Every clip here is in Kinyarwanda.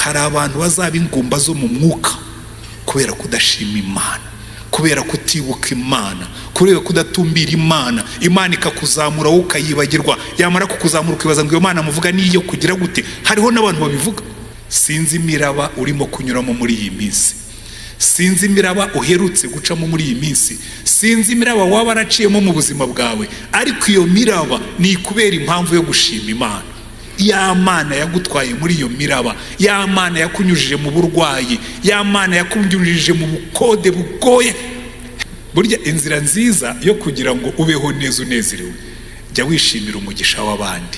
Hari abantu bazaba ingumba zo mu mwuka kubera kudashima Imana, kubera kutibuka Imana, kubera kudatumbira Imana. Imana ikakuzamura, wowe ukayibagirwa. Yamara kukuzamura, ukibaza ngo iyo Mana muvuga niyo kugira gute? Hariho n'abantu babivuga. Sinzi imiraba urimo kunyuramo muri iyi minsi, sinzi imiraba uherutse gucamo muri iyi minsi, sinzi imiraba waba waraciyemo mu buzima bwawe, ariko iyo miraba ni ikubera impamvu yo gushima Imana. Ya Mana yagutwaye muri iyo miraba, ya Mana yakunyujije mu burwayi, ya Mana yakunyujije mu bukode bugoye. Burya inzira nziza yo kugira ngo ubeho neza unezerewe, jya wishimira umugisha w'abandi.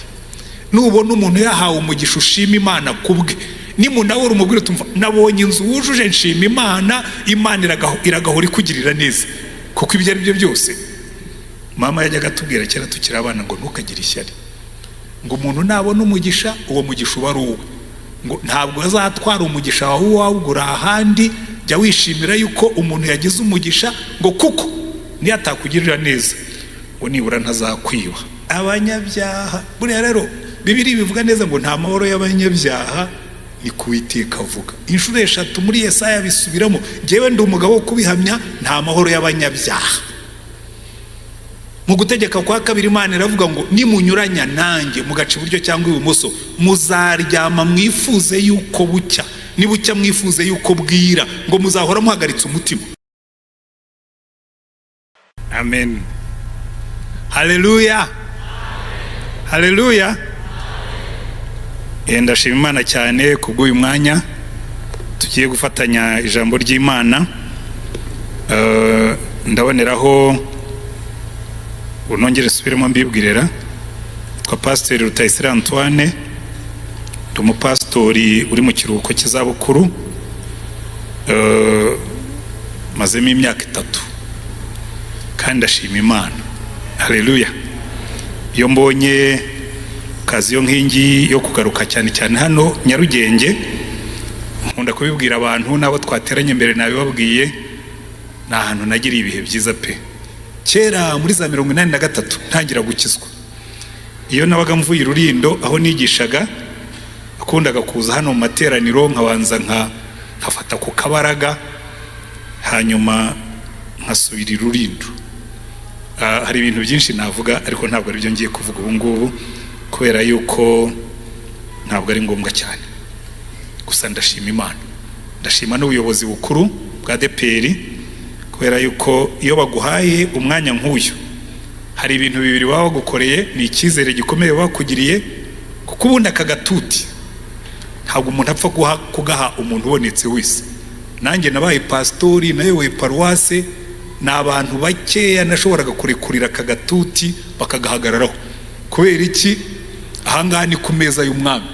Nubona umuntu yahawe umugisha, ushima Imana kubwe. Nimunahura, umubwire utumva: "Nabonye inzu wujuje, nshima Imana." Imana iragahora ikugirira neza, kuko ibyo ari byo byose, mama yajyaga atubwira kera tukiri abana ngo ntukagire ishyari, ngo umuntu nabona umugisha, uwo mugisha uba ari uwe, ngo ntabwo azatwara umugisha wawe uwawugura ahandi. Jya wishimira yuko umuntu yagize umugisha, ngo kuko niyo atakugirira neza, ngo nibura ntazakwiba. Abanyabyaha buriya rero, Bibiri bivuga neza ngo nta mahoro y'abanyabyaha, ni ku avuga inshuro eshatu muri Yesaya bisubiramo. Ngewe ndi umugabo wo kubihamya, nta mahoro y'abanyabyaha. Mu Gutegeka kwa Kabiri, Imana iravuga ngo nimunyuranya nanjye, mugaca iburyo cyangwa ibumoso, muzaryama mwifuze yuko bucya, nibucya mwifuze yuko bwira, ngo muzahora muhagaritse umutima. Amen, haleluya, haleluya. Ndashima Imana cyane kubw'uyu mwanya tugiye gufatanya ijambo ry'Imana. Ndaboneraho unongere subiremo mbibwirira twa Pasiteri Rutayisire Antoine, ndi umupasitori uri mu kiruhuko cy'izabukuru, mazemo imyaka 3, kandi ndashima Imana. Haleluya. Iyo mbonye kazi yo nkingi yo kugaruka cyane cyane hano Nyarugenge, nkunda kubibwira abantu n'abo twateranye mbere, nabibabwiye, ni ahantu nagiriye ibihe byiza pe. Kera muri za 83 ntangira gukizwa, iyo nabaga mvuye i Rurindo aho nigishaga, nakundaga kuza hano mu materaniro, nkabanza nkafata ku kabaraga, hanyuma nkasubira i Rurindo. Hari ibintu byinshi navuga, ariko ntabwo aribyo ngiye kuvuga ubu ngubu, kubera yuko ntabwo ari ngombwa cyane. Gusa ndashima Imana, ndashima n'ubuyobozi bukuru bwa ADEPR, kubera yuko iyo baguhaye umwanya nk'uyu, hari ibintu bibiri baba bagukoreye: ni icyizere gikomeye bakugiriye, kuko ubundi aka gatuti ntabwo umuntu apfa kugaha umuntu ubonetse wese. Nanjye nabaye pasitori, nayoboye paruwase, ni abantu bakeya nashoboraga kurekurira aka gatuti bakagahagararaho. Kubera iki? Ahangaha ni ku meza y'umwami,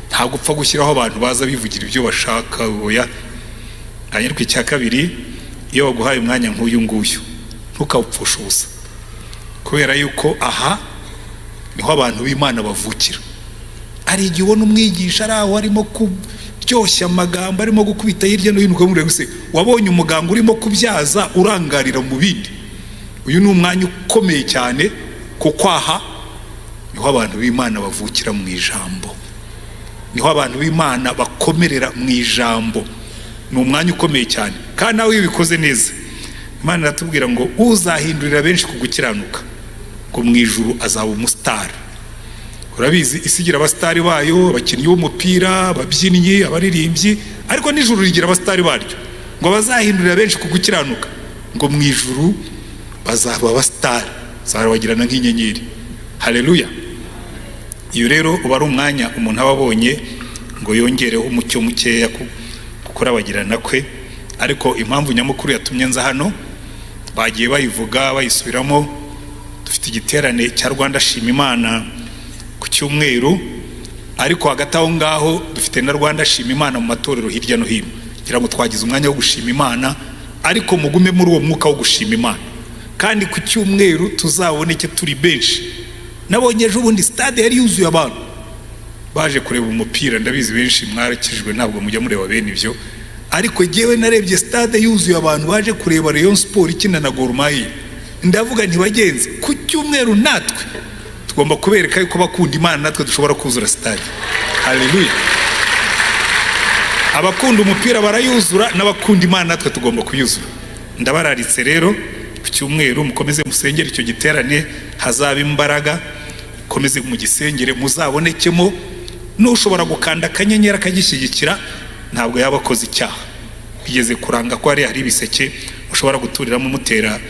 ntabwo upfa gushyiraho abantu baza bivugira ibyo bashaka, oya. Ariko icya kabiri, iyo baguhaye umwanya nk'uyu nguyu, ntukawupfushe ubusa, kubera yuko aha niho abantu b'Imana bavukira. Hari igihe ubona umwigisha ari aho arimo kuryoshya amagambo, arimo gukubita hirya no hino, ukamubwira gusa wabonye umuganga urimo kubyaza urangarira mu bindi. Uyu ni umwanya ukomeye cyane, kuko aha niho abantu b'Imana bavukira mu ijambo, niho abantu b'Imana bakomerera mu ijambo. Ni umwanya ukomeye cyane, kandi nawe iyo ubikoze neza, Imana iratubwira ngo uzahindurira benshi ku gukiranuka, ngo mu ijuru azaba umusitari. Urabizi, isi igira abasitari bayo, abakinnyi b'umupira, ababyinnyi, abaririmbyi, ariko n'ijuru rigira abasitari baryo, ngo bazahindurira benshi ku gukiranuka, ngo mu ijuru bazaba abasitari, bazabagirana nk'inyenyeri. Haleluya. Iyo rero uba ari umwanya umuntu aba abonye ngo yongereho umucyo mukeya ku kurabagirana kwe. Ariko impamvu nyamukuru yatumye nza hano, bagiye bayivuga bayisubiramo: dufite igiterane cya Rwanda Shima Imana ku cyumweru, ariko hagati aho ngaho dufite na Rwanda Shima Imana mu matorero hirya no hino. Kugira ngo twagize umwanya wo gushima Imana, ariko mugume muri uwo mwuka wo gushima Imana, kandi ku cyumweru tuzaboneke turi benshi. Nabonye ejo bundi stade yari yuzuye abantu baje kureba umupira. Ndabizi benshi mwarakijwe, ntabwo mujya mureba bene ibyo, ariko jyewe narebye stade yuzuye abantu baje kureba Rayon Sport ikina na Gor Mahia. Ndavuga nti: "Bagenzi, ku cyumweru natwe tugomba kubereka yuko bakunda Imana natwe dushobora kuzura stade." Haleluya. Abakunda umupira barayuzura, n'abakunda Imana natwe tugomba kuyuzura. Ndabararitse rero ku cyumweru, mukomeze musengere icyo giterane, hazaba imbaraga. Mukomeze mugisengere, muzabonekemo. N'ushobora gukanda akanyenyeri akagishyigikira ntabwo yaba akoze icyaha. Bigeze kuranga ko hari ibiseke mushobora guturiramo mutera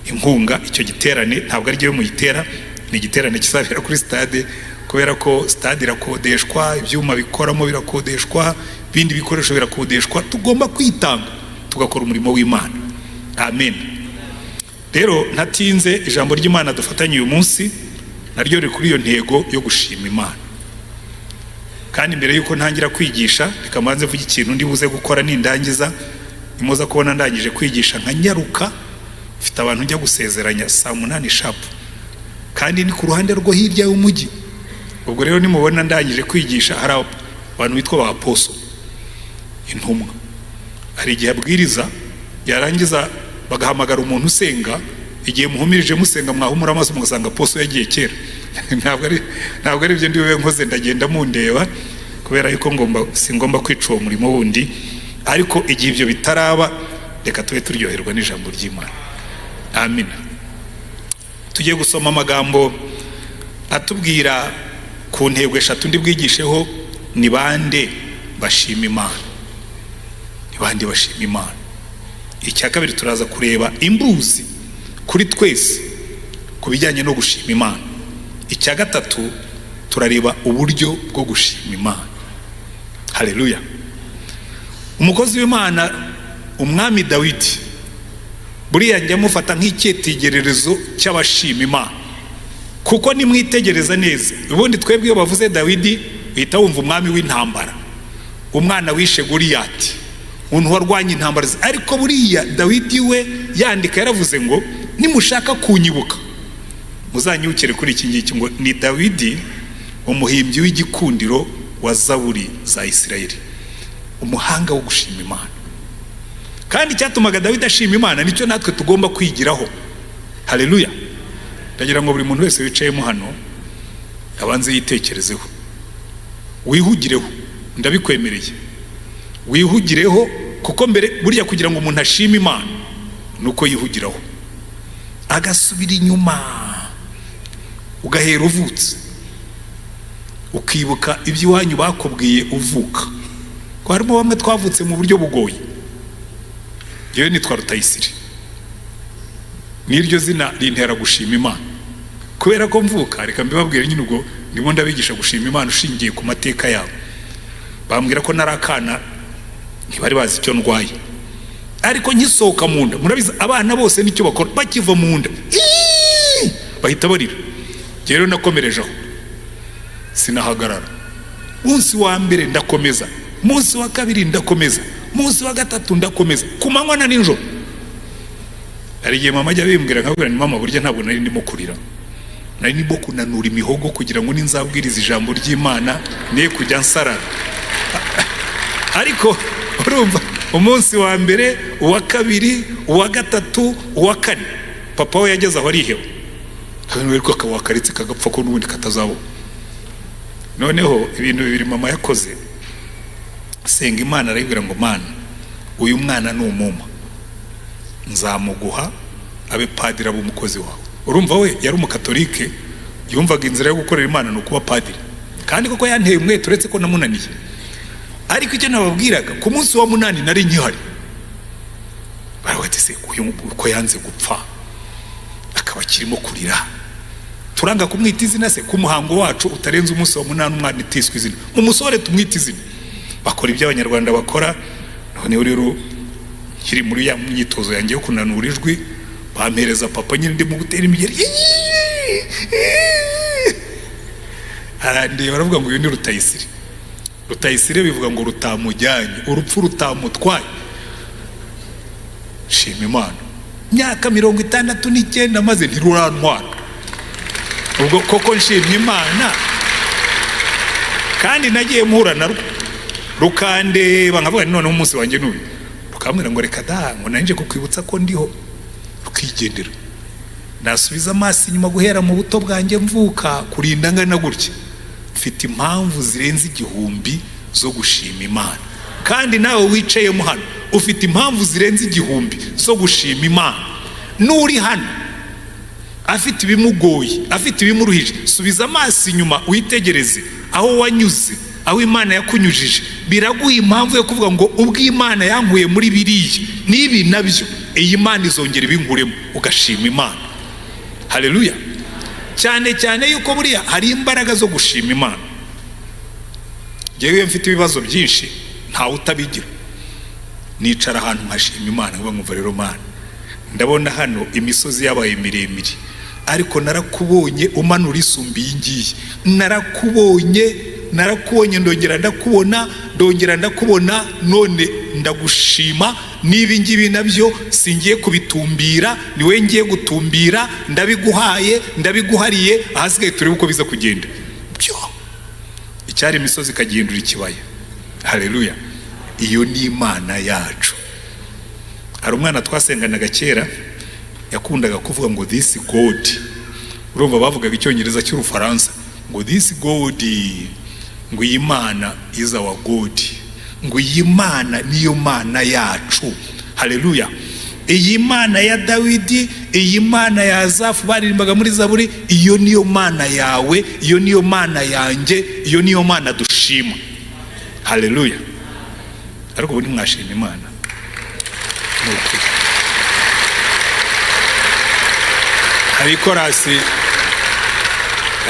inkunga icyo giterane. Ntabwo ari ryo muyitera, ni igiterane kizabera kuri stade, kubera ko stade irakodeshwa, ibyuma bikoramo birakodeshwa, ibindi bikoresho birakodeshwa. Tugomba kwitanga tugakora umurimo w'Imana. Amen. Rero ntatinze, ijambo ry'Imana dufatanye uyu munsi naryo riri kuri iyo ntego yo gushima Imana. Kandi mbere y'uko ntangira kwigisha, reka mbanze mvuge ikintu ndi buze gukora nindangiza. Nimuza kubona ndangije kwigisha nkanyaruka, mfite abantu njya gusezeranya saa 8 sharp, kandi ni ku ruhande rwo hirya y'umujyi. Ubwo rero nimubona ndangije kwigisha, hari abantu bitwa ba apostle, intumwa. Hari igihe abwiriza, yarangiza bagahamagara umuntu usenga. Igihe muhumirije musenga, mwahumura amaso mugasanga apostle yagiye kera. Ntabwo ari ibyo ndi bube nkoze. Ndagenda mundeba, kubera yuko ngomba, singomba kwica uwo murimo wundi. Ariko igihe ibyo bitaraba, reka tube turyoherwa n'ijambo ry'Imana. Amina. Tugiye gusoma amagambo atubwira ku ntego eshatu ndi bwigisheho: ni bande bashima Imana? Ni bande bashima Imana? Icya kabiri, turaza kureba imbuzi kuri twese ku bijyanye no gushima Imana. Icya gatatu, turareba uburyo bwo gushima Imana. Haleluya! Umukozi w'Imana, Umwami Dawidi, buriya njya mufata nk'icyitegererezo cy'abashima Imana, kuko nimwitegereza neza, ubundi twebwe iyo bavuze Dawidi uhita wumva umwami w'intambara, umwana wishe Goliyati, umuntu warwanya intambara. Ariko buriya Dawidi we yandika yaravuze ngo: "Nimushaka kunyibuka, muzanyibukire kuri iki ngiki", ngo ni Dawidi umuhimbyi w'igikundiro wa zaburi za Isirayeli, umuhanga wo gushima Imana. Kandi icyatumaga Dawidi ashima Imana nicyo natwe tugomba kwigiraho. Haleluya! Ndagira ngo buri muntu wese wicayemo hano abanze yitekerezeho, wihugireho. Ndabikwemereye, wihugireho, kuko mbere burya kugira ngo umuntu ashime Imana ni uko yihugiraho, agasubira inyuma, ugahera uvutse, ukibuka iby'iwanyu bakubwiye uvuka, ko harimo bamwe twavutse mu buryo bugoye. Yewe, nitwa Rutayisire, n'iryo zina rintera gushima Imana, kubera ko mvuka, reka mbibabwire nyine, ubwo ndimo ndabigisha gushima Imana ushingiye ku mateka yabo. Bambwira ko nari akana, ntibari bazi icyo ndwaye, ariko nkisohoka mu nda, murabizi abana bose nicyo bakora bakiva mu nda, bahita barira. Rero nakomereje aho, sinahagarara. Munsi wa mbere ndakomeza, munsi wa kabiri ndakomeza, munsi wa gatatu ndakomeza, ku manywa na nijoro. Hari igihe mama ajya abimbwira, nkabwira ni: "Mama, burya ntabwo nari ndimo kurira, nari ndimo kunanura imihogo kugira ngo ninzabwiriza ijambo ry'Imana niye kujya nsarara." Ariko urumva, umunsi wa mbere, uwa kabiri, uwa gatatu, uwa kane, papa we yageze aho ariheba, ariko akaba wakaretse kagapfa, ko n'ubundi katazabaho. Noneho ibintu bibiri mama yakoze: senga Imana, arayibwira ngo: "Mana, uyu mwana ni umuma, nzamuguha abe padiri, abe umukozi wawe." Urumva, we yari umukatolike, yumvaga inzira yo gukorera Imana ni ukuba padiri. Kandi koko yanteye umwete, uretse ko namunaniye. Ariko icyo nababwiraga, ku munsi wa munani nari nkihari. Baravuga ati: "Se uyu uko yanze gupfa akaba akirimo kurira, turanga kumwita izina se, ku muhango wacu utarenze umunsi wa munani umwana itiswe izina, mu musore tumwite izina?" Bakora ibyo Abanyarwanda bakora. Noneho rero nkiri muri ya myitozo yanjye yo kunanura ijwi, bampereza papa nyine, ndimo gutera imigeri, arandeba, baravuga ngo: "Uyu ni Rutayisire." Rutayisire bivuga ngo rutamujyanye, urupfu rutamutwaye. Shima Imana, myaka 69 maze ntirurantwara. Ubwo koko nshimye Imana. Kandi nagiye mpura narwo, rukandeba, nkavuga noneho umunsi wanjye n'uyu, rukambwira ngo: "Reka da", ngo nanjye kukwibutsa ko ndiho, rukigendera. Nasubiza amaso inyuma guhera mu buto bwanjye mvuka kurinda ngana gutya, mfite impamvu zirenze 1000 zo gushima Imana. Kandi nawe wicayemo hano ufite impamvu zirenze 1000 zo gushima Imana. N'uri hano afite ibimugoye, afite ibimuruhije, subiza amaso inyuma witegereze aho wanyuze, aho Imana yakunyujije, biraguha impamvu yo kuvuga ngo ubwo Imana yankuye muri biriya n'ibi nabyo, iyi Mana izongera ibinkuremo, ugashima Imana. Haleluya! Cyane cyane yuko buriya hari imbaraga zo gushima Imana. Ngewe iyo mfite ibibazo byinshi, ntawe utabigira, nicara ahantu nkashima Imana, nkuba nkumva rero Mana, ndabona hano imisozi yabaye miremire, ariko narakubonye umanura isumba iyi ngiyi. Narakubonye, narakubonye, ndongera ndakubona, ndongera ndakubona, none ndagushima. N'ibi ngibi nabyo singiye kubitumbira, ni wowe ngiye gutumbira. Ndabiguhaye, ndabiguhariye, ahasigaye turebe uko biza kugenda. Byo icyari imisozi ikagihindura ikibaya. Haleluya! Iyo ni Imana yacu. Hari umwana twasenganaga kera yakundaga kuvuga ngo "This God". Urumva bavugaga Icyongereza cy'Urufaransa, ngo "This God", ngo iyi Mana is our God, ngo iyi Mana niyo Mana yacu. Haleluya! Iyi Mana ya Dawidi, iyi Mana ya Azafu baririmbaga muri Zaburi, iyo niyo Mana yawe, iyo niyo Mana yanjye, iyo niyo Mana dushima. Haleluya! Ariko ubu ntimwashima Imana? Ni ukuri. Hari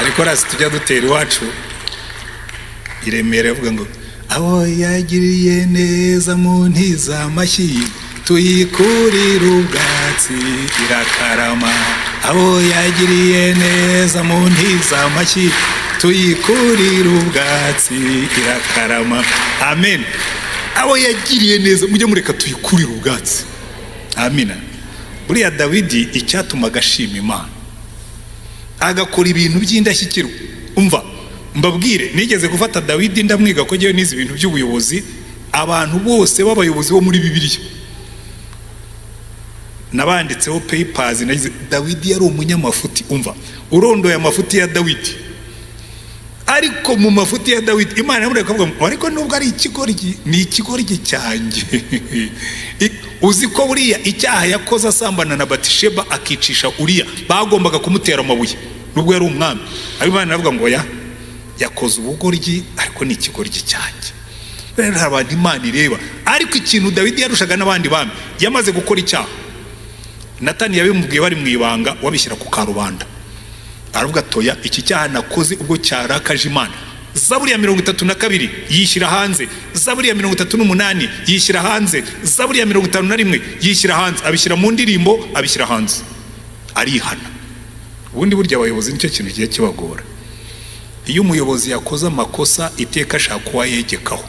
ikorasi tujya dutera iwacu i Remera, yavuga ngo abo yagiriye neza mu ntiza amashyi, tuyikurire ubwatsi irakarama. Abo yagiriye neza mu ntiza amashyi, tuyikurire ubwatsi irakarama. Amen. Abo yagiriye neza, mujye mureka tuyikurire ubwatsi. Amina. Buriya Dawidi icyatumaga ashima Imana agakora ibintu by'indashyikirwa, umva mbabwire, nigeze gufata Dawidi ndamwiga, ko ngewe nize ibintu by'ubuyobozi. Abantu bose b'abayobozi bo muri Bibiliya nabanditseho papers. Nagize Dawidi yari umunyamafuti. Umva, urondoye amafuti ya Dawidi, ariko mu mafuti ya Dawidi Imana yamureka akavuga ngo ariko nubwo ari ikigoryi, ni ikigoryi cyanjye. Uzi ko buriya icyaha yakoze asambana na Batisheba, akicisha Uriya, bagombaga kumutera amabuye nubwo yari umwami, ariko Imana iravuga ngo ya yakoze ubugoryi, ariko ni ikigoryi cyanjye. Rero hari abantu Imana ireba. Ariko ikintu Dawidi yarushaga n'abandi bami, yamaze gukora icyaha, Natani yabimubwiye bari mu ibanga, wabishyira ku karubanda, aravuga toya, iki cyaha nakoze ubwo cyarakaje Imana. Zaburi ya 32 yishyira hanze, Zaburi ya 38 yishyira hanze, Zaburi ya 51 yishyira hanze, abishyira mu ndirimbo, abishyira hanze, arihana. Ubundi burya abayobozi nicyo kintu kigiye kibagora. Iyo umuyobozi yakoze amakosa, iteka ashaka uwayegekaho.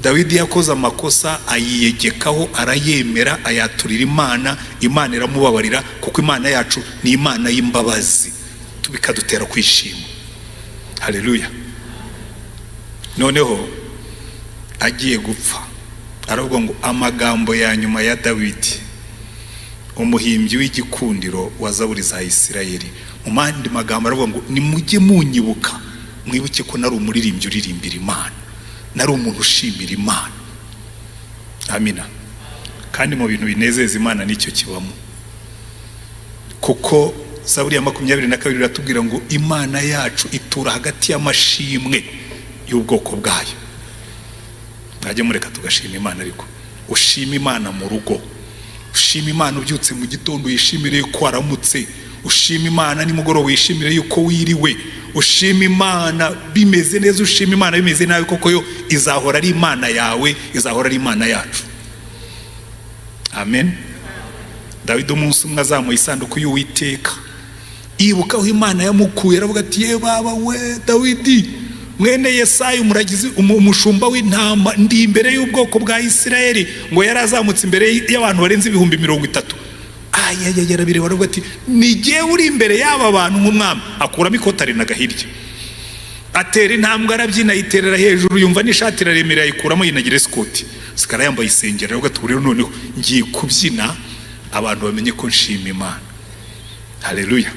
Dawidi yakoze amakosa ayiyegekaho, arayemera, ayaturira Imana, Imana iramubabarira, kuko Imana yacu ni Imana y'imbabazi, bikadutera kwishima. Haleluya! Noneho agiye gupfa aravuga ngo amagambo ya nyuma ya Dawidi, umuhimbyi w'igikundiro wa Zaburi za Isirayeli. Mu mandi magambo aravuga ngo nimujye munyibuka, mwibuke ko nari umuririmbyi uririmbira Imana, nari umuntu ushimira Imana. Amina. Kandi mu bintu binezeza Imana nicyo kibamo, kuko Zaburi ya 22 iratubwira ngo Imana yacu itura hagati y'amashimwe y'ubwoko bwayo. Mwajya mureka tugashima Imana. Ariko ushima Imana mu rugo, ushima Imana ubyutse mu gitondo, wishimire yuko waramutse, ushima Imana nimugoroba, wishimire yuko wiriwe, ushima Imana bimeze neza, ushima Imana bimeze nabi, koko yo izahora ari Imana yawe, izahora ari Imana yacu. Amen. Dawidi umunsi umwe azamuye isanduku y'Uwiteka, yibuka aho Imana yamukuye, aravuga ati ye baba we, Dawidi mwene Yesayi, umuragizi, umushumba w'intama, ndi imbere y'ubwoko bwa Isirayeli. Ngo yari azamutse imbere y'abantu barenze 30,000. Ayayaya, arabireba, aravuga ati ni jyewe uri imbere y'aba bantu nk'umwami. Akuramo ikoti arinaga hirya, atera intambwe, arabyina, ayiterera hejuru, yumva n'ishati iraremereye, ayikuramo, yinagira isikoti, sigara yambaye isengeri. Aravuga ati rero noneho ngiye kubyina, abantu bamenye ko nshima Imana. Haleluya!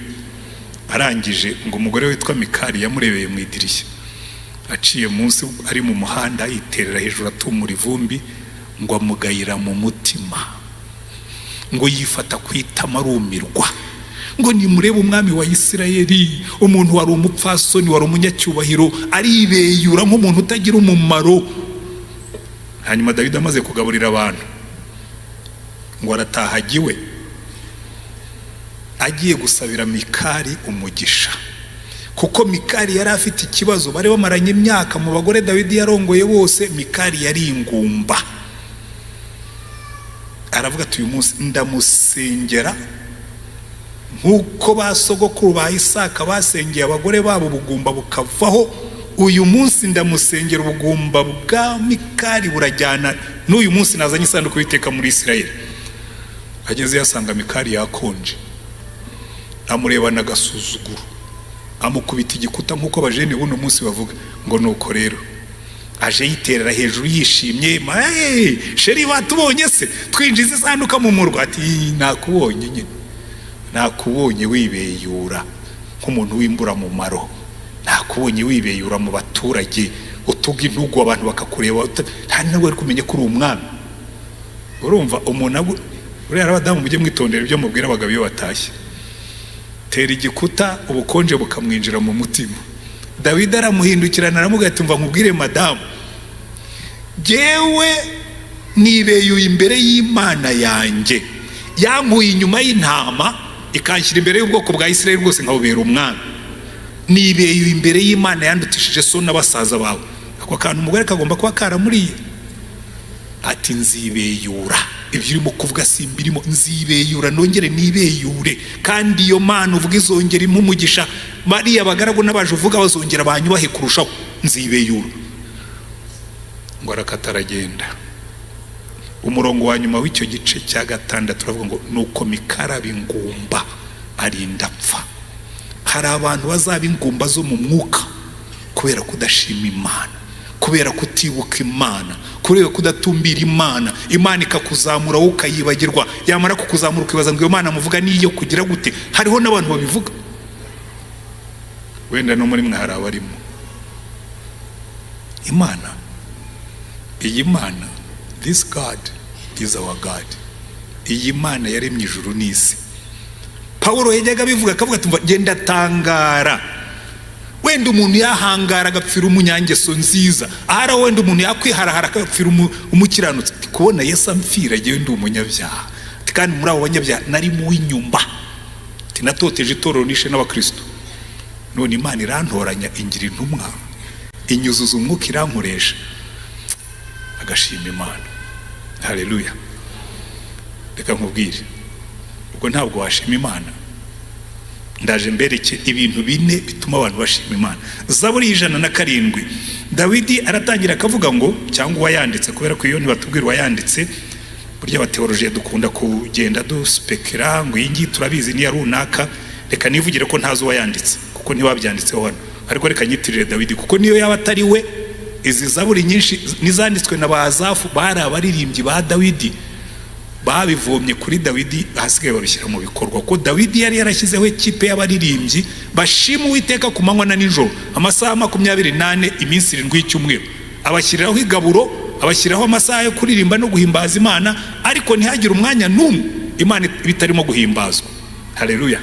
Arangije ngo umugore witwa Mikari yamurebeye mu idirishya, Aciye munsi ari mu muhanda, yiterera hejuru, atumura ivumbi, ngo amugayira mu mutima, ngo yifata ku itama, arumirwa, ngo nimurebe umwami wa Isirayeli, umuntu wari umupfasoni, wari umunyacyubahiro, aribeyura nk'umuntu utagira umumaro. Hanyuma Dawidi amaze kugaburira abantu, ngo arataha ajya iwe, agiye gusabira Mikari umugisha, kuko Mikari yari afite ikibazo. Bari bamaranye imyaka. Mu bagore Dawidi yarongoye bose, Mikari yari ingumba. Aravuga ati: "Uyu munsi ndamusengera nk'uko ba sogokuru ba Isaka basengeye abagore babo ubugumba bukavaho. Uyu munsi ndamusengera, ubugumba bwa Mikari burajyana n'uyu munsi nazanye isanduku y'Uwiteka muri Isirayeli." Ageze yasanga Mikari yakonje, amurebana agasuzuguro, amukubita igikuta, nk'uko abajene buno munsi bavuga ngo nuko rero aje yiterera hejuru yishimye: "Hey, chéri, batubonye se twinjiza isanduka mu murwa?" Ati: "Nakubonye nyine, nakubonye wibeyura nk'umuntu w'imburamumaro, nakubonye wibeyura mu baturage, utuga intugu abantu bakakureba, nta nubwo bari kumenya ko uri umwami." Urumva umuntu uriya, abadamu mujye mwitondera ibyo mubwira abagabo iyo batashye. Tera igikuta, ubukonje bukamwinjira mu mutima. Dawidi aramuhindukirana, aramubwira ati: "Mva nkubwire madamu, jyewe nibeyuye imbere y'Imana yanjye, yankuye inyuma y'intama ikanshyira imbere y'ubwoko bwa Isirayeli bwose, nkabubera umwami. Nibeyuye imbere y'Imana yandutishije so n'abasaza bawe." Ako kantu umugore kagomba kuba karamuriye. Ati: "Nzibeyura, ibyo urimo kuvuga simbirimo, nzibeyura nongere nibeyure, kandi iyo Mana uvuga izongera impa umugisha, bariya bagaragu n'abaje uvuga bazongera banyubahe kurushaho, nzibeyura." Ngo arakata, aragenda. Umurongo wa nyuma w'icyo gice cya gatandatu uravuga ngo: "Nuko Mikari aba ingumba, arinda apfa." Hari abantu bazaba ingumba zo mu mwuka kubera kudashima Imana, kubera kutibuka Imana, kubera kudatumbira Imana. Imana ikakuzamura, wowe ukayibagirwa. Yamara kukuzamura, ukibaza ngo: "Iyo Mana muvuga niyo kugira gute?" Hariho n'abantu babivuga, wenda no muri mwe hari abarimo. Imana, iyi Mana, this God is our God. Iyi Mana yaremye ijuru n'isi. Pawulo yajyaga abivuga, akavuga ati: "Genda tangara, wenda umuntu yahangara agapfira umunyangeso nziza, ahari wenda umuntu yakwiharahara agapfira umukiranutsi. Kubona Yesu amfira jyewe ndi umunyabyaha, kandi muri abo banyabyaha nari mu w'inyumba, natoteje itorero, nishe n'abakristo, none Imana irantoranya, ingira intumwa, inyuzuza umwuka, irankoresha." Agashima Imana. Haleluya! Reka nkubwire, ubwo ntabwo washima Imana? Ndaje mbereke ibintu bine bituma abantu bashima Imana. Zaburi 107, Dawidi aratangira akavuga ngo, cyangwa uwayanditse, kubera ko iyo ntibatubwira uwayanditse, burya abateolojiye dukunda kugenda duspekera ngo iyi ngiyi turabizi niya runaka. Reka nivugire ko ntazi uwayanditse, kuko ntibabyanditseho hano, ariko reka nyitirire Dawidi, kuko niyo yaba atari we, izi zaburi nyinshi n'izanditswe na ba Azafu, bari abaririmbyi ba Dawidi, babivomye kuri Dawidi, ahasigaye babishyira mu bikorwa, ko Dawidi yari yarashyizeho ikipe y'abaririmbyi bashima Uwiteka ku manywa na nijoro, amasaha 24, iminsi 7 y'icyumweru. Abashyiriraho igaburo, abashyiriraho amasaha yo kuririmba no guhimbaza Imana, ariko ntihagire umwanya n'umwe Imana bitarimo guhimbazwa. Haleluya!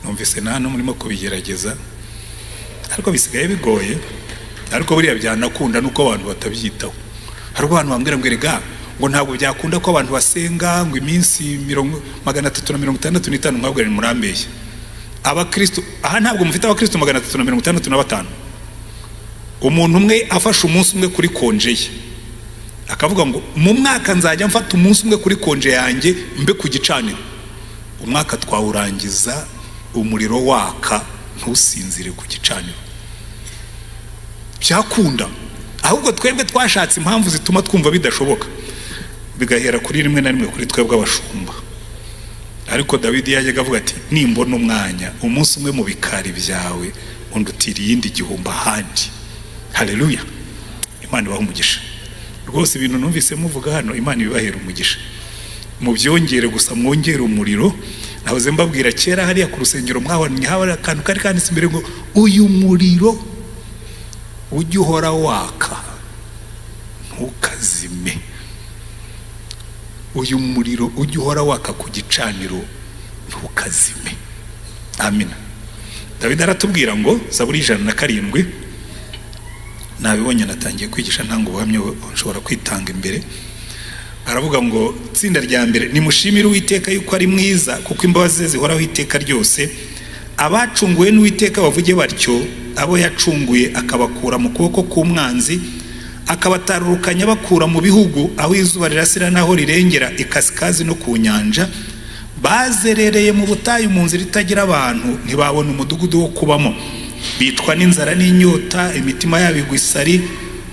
Numvise na hano murimo kubigerageza, ariko bisigaye bigoye. Ariko buriya byanakunda, nuko abantu batabyitaho. Hari ubwo abantu bambwira ngo: "Erega," ngo, "ntabwo byakunda ko abantu basenga ngo iminsi 365." Mwabwira ni murambeshya. Abakristo aha, ntabwo mufite abakristo 365? Umuntu umwe afashe umunsi umwe kuri konje ye, akavuga ngo: "Mu mwaka nzajya mfata umunsi umwe kuri konje yanjye mbe ku gicaniro," umwaka twawurangiza umuriro waka, ntusinzire ku gicaniro. Byakunda. Ahubwo twebwe twashatse impamvu zituma twumva bidashoboka, bigahera kuri rimwe na rimwe kuri twebwe abashumba. Ariko Dawidi yajyaga avuga ati: "Nimbona umwanya umunsi umwe mu bikari byawe, undutira iyindi gihumbi ahandi." Haleluya! Imana ibaha umugisha rwose. Ibintu numvise muvuga hano, Imana ibibahera umugisha, mubyongere gusa, mwongere umuriro. Nahoze mbabwira kera hariya ku rusengero mwabonye haba akantu kari kanditse imbere ngo: "Uyu muriro Ujye uhora waka, ntukazime. Uyu muriro ujye uhora waka ku gicaniro, ntukazime. Amina. Dawidi aratubwira ngo, Zaburi 107, nabibonye, natangiye kwigisha ntanga ubuhamya, nshobora kwitanga imbere. Aravuga ngo: itsinda rya mbere, nimushimire Uwiteka yuko ari mwiza, kuko imbabazi ze zihoraho iteka ryose. Abacunguwe n'Uwiteka bavuge batyo, abo yacunguye akabakura mu kuboko k'umwanzi, akabatarurukanya bakura mu bihugu, aho izuba rirasira n'aho rirengera, ikasikazi no ku nyanja. Bazerereye mu butayu, mu nzira itagira abantu, ntibabona umudugudu wo kubamo. Bicwa n'inzara n'inyota, imitima yabo igwa isari.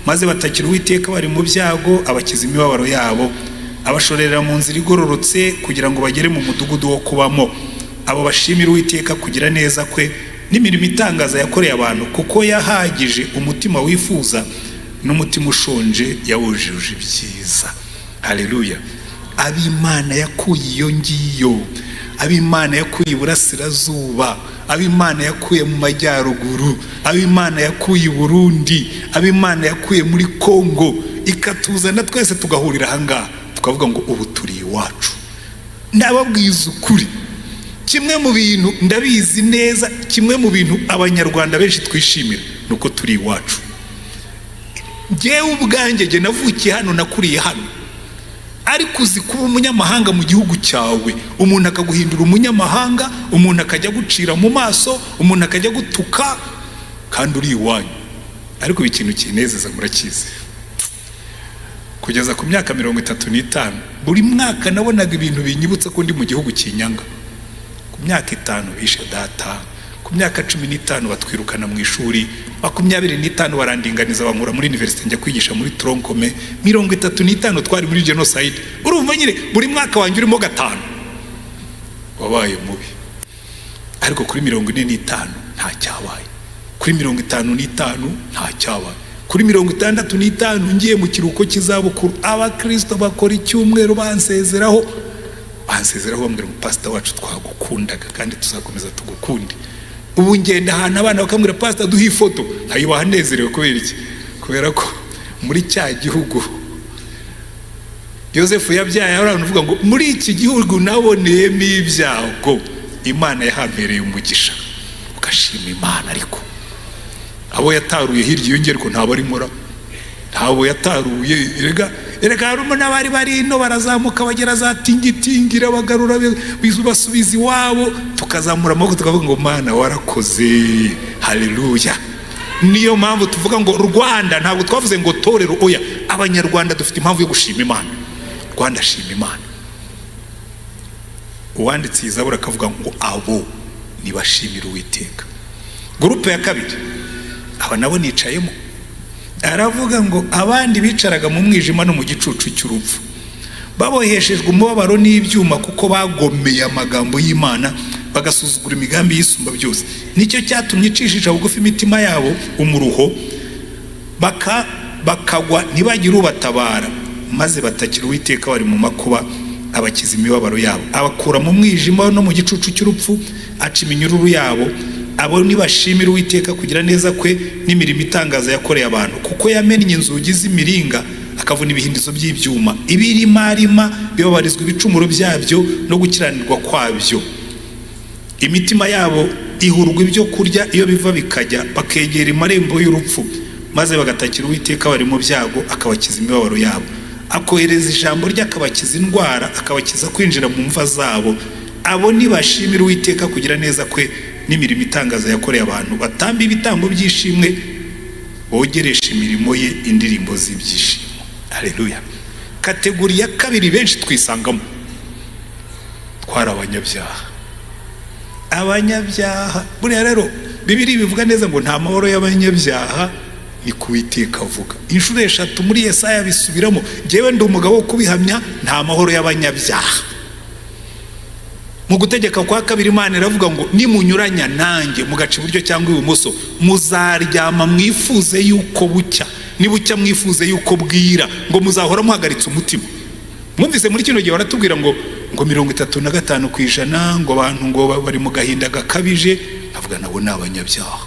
Maze batakira Uwiteka bari mu byago, abakiza imibabaro yabo, abashorera mu nzira igororotse kugira ngo bagere mu mudugudu wo kubamo. Abo bashimira Uwiteka kugira neza kwe n'imirimo itangaza yakoreye abantu, kuko yahagije umutima wifuza, n'umutima ushonje yawujuje ibyiza. Haleluya! Ab'Imana yakuye iyo ngiyo, ab'Imana yakuye iburasirazuba, ab'Imana yakuye mu majyaruguru, ab'Imana yakuye i Burundi, ab'Imana yakuye muri Kongo, ikatuzana twese tugahurira ahangaha, tukavuga ngo ubu turi iwacu. Ndababwiza ukuri, kimwe mu bintu ndabizi neza, kimwe mu bintu Abanyarwanda benshi twishimira ni uko turi iwacu. Ngewe ubwanjye, jye navukiye hano, nakuriye hano, ariko uzi kuba umunyamahanga mu gihugu cyawe, umuntu akaguhindura umunyamahanga, umuntu akajya gucira mu maso, umuntu akajya gutuka kandi uri iwanyu? Ariko ibi, ikintu kinezeza murakizi: kugeza ku myaka 35, buri mwaka nabonaga ibintu binyibutsa ko ndi mu gihugu kinyanga. Ku myaka 5 bishe data, ku myaka 15 batwirukana mu ishuri, 25 barandinganiza, bankura muri université njya kwigisha muri tronc commun, 35 twari muri genocide. Urumva nyine buri mwaka wanjye urimo gatanu wabaye mubi. Ariko kuri 45 nta cyabaye, kuri 55 nta cyabaye, kuri 65 ngiye mu kiruhuko cy'izabukuru, Abakirisito bakora icyumweru bansezeraho, bansezeraho, bambwira ngo: "Pasita wacu, twagukundaga kandi tuzakomeza tugukunde." Ubu ngenda ahantu, abana bakambwira: "Pasita, duhe ifoto." Nkayibaha nezerewe. Kubera iki? Kubera ko muri cya gihugu Yosefu yabyaye, abantu uvuga ngo: "Muri iki gihugu naboneyemo ibyago, Imana yahampereye umugisha." Ugashima Imana. Ariko abo yataruye hirya iyo ngerwa ntabwo arimo ra, ntabwo yataruye. Erega, erega harimo n'abari bari ino, barazamuka bagera za Tingitingira, bagarura, basubiza iwabo. Tukazamura amaboko tukavuga ngo: "Mana, warakoze." Haleluya! Niyo mpamvu tuvuga ngo Rwanda, ntabwo twavuze ngo torero, oya. Abanyarwanda dufite impamvu yo gushima Imana. Rwanda, shima Imana. Uwanditse iyi zaburi akavuga ngo: "Abo nibashimira Uwiteka." Groupe ya kabiri, aba nabo nicayemo. Aravuga ngo: abandi bicaraga mu mwijima no mu gicucu cy'urupfu, baboheshejwe umubabaro n'ibyuma, kuko bagomeye amagambo y'Imana, bagasuzugura imigambi y'Isumba byose. Nicyo cyatumye icishisha bugufi imitima yabo umuruho, bakagwa ntibagire ubatabara. Maze batakira Uwiteka bari mu makuba, abakiza imibabaro yabo, abakura mu mwijima no mu gicucu cy'urupfu, aca iminyururu yabo. Abo nibashimira Uwiteka kugira neza kwe n'imirimo itangaza yakoreye abantu, kuko yamennye inzugi z'imiringa, akavuna ibihindizo by'ibyuma. Ibirimarima bibabarizwa ibicumuro byabyo no gukiranirwa kwabyo. Imitima yabo ihurwa ibyo kurya iyo biva bikajya, bakegera amarembo y'urupfu. Maze bagatakira Uwiteka bari mu byago, akabakiza imibabaro yabo. Akohereza ijambo rye, akabakiza indwara, akabakiza kwinjira mu mva zabo. Abo nibashimira Uwiteka kugira neza kwe n'imirimo itangaza yakoreye abantu, batamba ibitambo by'ishimwe, bogeresha imirimo ye indirimbo z'ibyishimo. Haleluya! Catégorie ya kabiri benshi twisangamo, twari abanyabyaha. Abanyabyaha buriya rero, Bibiri bivuga neza ngo nta mahoro y'abanyabyaha, ni ku Witeka avuga inshuro eshatu muri Yesaya, bisubiramo. Ngewe ndi umugabo wo kubihamya, nta mahoro y'abanyabyaha. Mu Gutegeka kwa Kabiri, Imana iravuga ngo: "Nimunyuranya nanjye, mugaca iburyo cyangwa ibumoso, muzaryama mwifuze yuko bucya, nibucya mwifuze yuko bwira, ngo muzahora muhagaritse umutima." Mwumvise muri kino gihe baratubwira ngo 35% ngo abantu ngo bari mu gahinda gakabije. Avuga nabo ni abanyabyaha.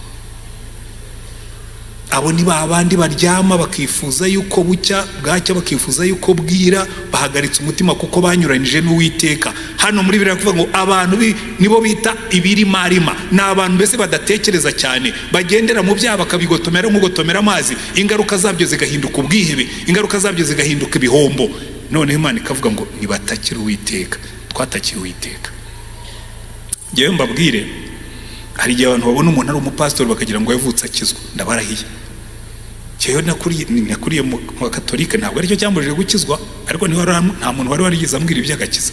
Abo ni ba bandi baryama bakifuza yuko bucya, bwacya bakifuza yuko bwira, bahagaritse umutima kuko banyuranije n'Uwiteka. Hano muri Bibiliya kuvuga ngo abantu nibo bita ibirimarima, ni abantu mbese badatekereza cyane, bagendera mu byaha bakabigotomera nk'ugotomera amazi, ingaruka zabyo zigahinduka ubwihebe, ingaruka zabyo zigahinduka ibihombo. Noneho Imana ikavuga ngo nibatakire Uwiteka. Twatakiye Uwiteka. Ngewe mbabwire, hari igihe abantu babona umuntu ari umupasitori bakagira ngo yavutse akizwa. Ndabarahiye, njyewe nakuriye mu Bakatolika, ntabwo aricyo cyambujije gukizwa, ariko nta muntu wari warigeze ambwira iby'agakiza.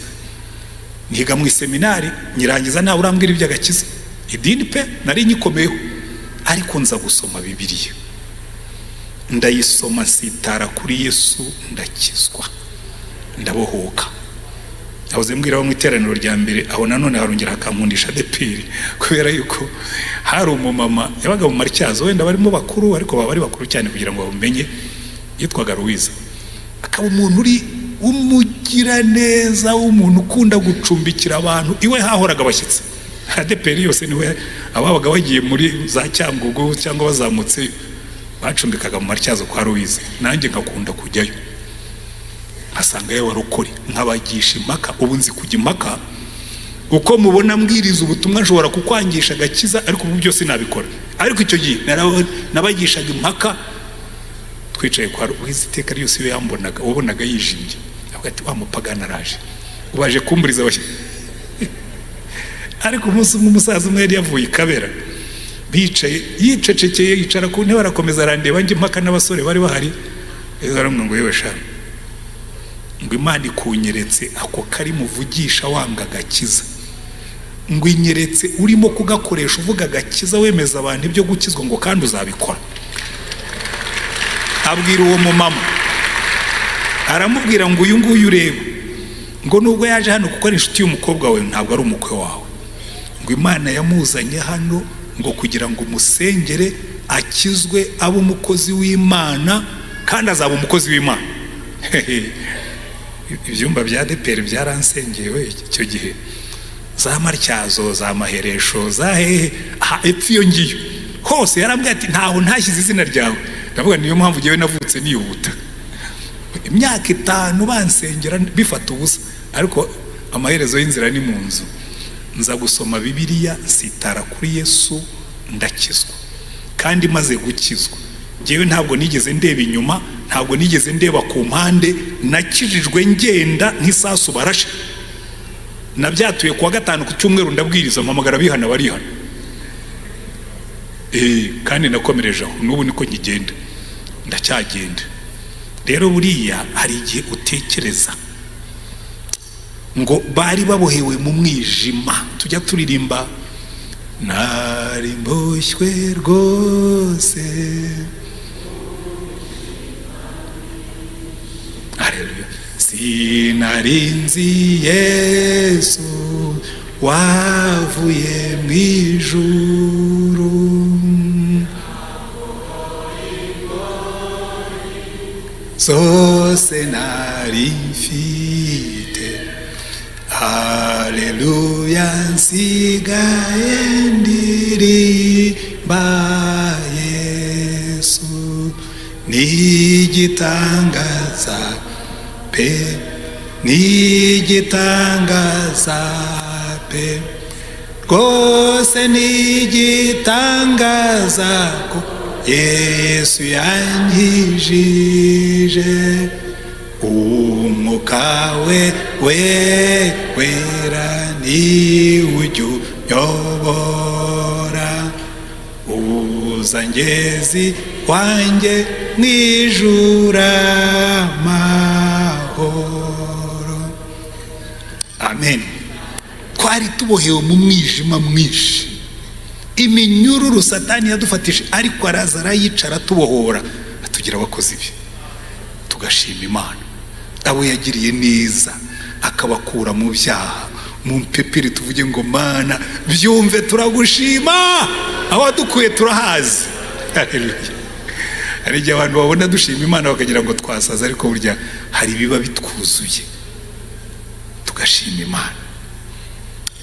Niga mu iseminari nyirangiza ntawe urambwira iby'agakiza. Idini pe nari nyikomeyeho, ariko nza gusoma Bibiliya, ndayisoma, nsitara kuri Yesu, ndakizwa, ndabohoka. Nahoze mbwira mu iteraniro rya mbere aho, nanone harongera hakankundisha ADEPR, kubera yuko hari umumama yabaga mu Matyazo, wenda barimo bakuru, ariko baba ari bakuru cyane kugira ngo bamumenye, yitwaga Louise, akaba umuntu uri w'umugiraneza, w'umuntu ukunda gucumbikira abantu. Iwe hahoraga abashyitsi, ADEPR yose niwe. Ababaga bagiye muri za Cyangugu cyangwa bazamutse bacumbikaga mu Matyazo kwa Louise. Nanjye nkakunda kujyayo, nkasanga warokore, nkabagisha impaka. Ubu nzi kujya impaka. Uko mubona mbwiriza ubutumwa, nshobora kukwangisha agakiza, ariko ubu byose nabikora. Ariko icyo gihe nabagishaga impaka twicaye kwa Louise. Iteka ryose iyo yambonaga, wabonaga yijimye, avuga ati: "Wa mupagani araje, ubaje kumburiza abashyitsi." Ariko umunsi umwe umusaza umwe yari yavuye i Kabera, bicaye yicecekeye, yicara ku ntebe, arakomeza arandeba, njye impaka n'abasore bari bahari. Aramubwira ngo: "Yewe sha," ngo, "Imana ikunyeretse ako kari muvugisha wanga agakiza, ngo inyeretse urimo kugakoresha uvuga agakiza, wemeza abantu ibyo gukizwa, ngo kandi uzabikora." Abwira uwo mumama, aramubwira ngo: "Uyu nguyu ureba," ngo, "nubwo yaje hano kuko ari inshuti y'umukobwa wawe, ntabwo ari umukwe wawe. Ngo Imana yamuzanye hano ngo kugira ngo umusengere akizwe, abe umukozi w'Imana, kandi azaba umukozi w'Imana." Ibyumba bya ADEPR byaransengewe icyo gihe, za Matyazo, za Maheresho, za hehe, aha epfo iyo ngiyo hose. Yarambwiye ati: "Ntaho ntashyize izina ryawe." Ndavuga, niyo mpamvu ngewe navutse nihuta, imyaka 5 bansengera bifata ubusa, ariko amaherezo y'inzira ni mu nzu. Nza gusoma Bibiliya, nsitara kuri Yesu, ndakizwa. Kandi maze gukizwa, ngewe ntabwo nigeze ndeba inyuma, ntabwo nigeze ndeba ku mpande. Nakijijwe ngenda nk'isasu barashe. Nabyatuye kuwa gatanu, ku cyumweru ndabwiriza, mpamagara abihana, barihana. Kandi nakomereje aho, n'ubu niko nkigenda, ndacyagenda. Rero buriya hari igihe utekereza ngo bari babohewe mu mwijima. Tujya turirimba: "Nari mboshywe rwose." Haleluya. "Sinari nzi Yesu wavuye mu ijuru, zose nari mfite. Haleluya, nsigaye ndirimba Yesu, n'igitangaza pe, n'igitangaza pe, rwose n'igitangaza ko Yesu yankijije. Umwuka we we wera ni ujya unyobora, uzangezi wanjye mw'ijuru amahoro." Amen. Twari tubohewe mu mwijima mwinshi, iminyururu Satani yadufatije, ariko araza arayicara, tubohora, atugira abakozi be. Tugashima Imana, abo yagiriye neza akabakura mu byaha, mu mpeperi. Tuvuge ngo: "Mana, byumve, turagushima, aho wadukuye turahazi." Haleluya. Hari igihe abantu babona dushima Imana bakagira ngo twasaza, ariko burya hari ibiba bitwuzuye, tugashima Imana.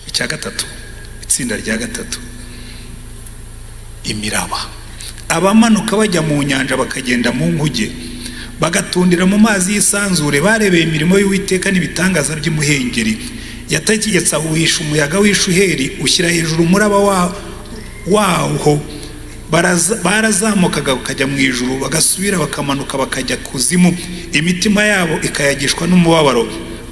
Icya gatatu, itsinda rya gatatu, imiraba. Abamanuka bajya mu nyanja bakagenda mu nkuge, bagatundira mu mazi y'isanzure, barebeye imirimo y'Uwiteka n'ibitangaza by'imuhengeri. Yategetse ahuhisha umuyaga w'ishuheri, ushyira hejuru umuraba waho. Barazamukaga bakajya mu ijuru, bagasubira bakamanuka bakajya kuzimu. Imitima yabo ikayagishwa n'umubabaro,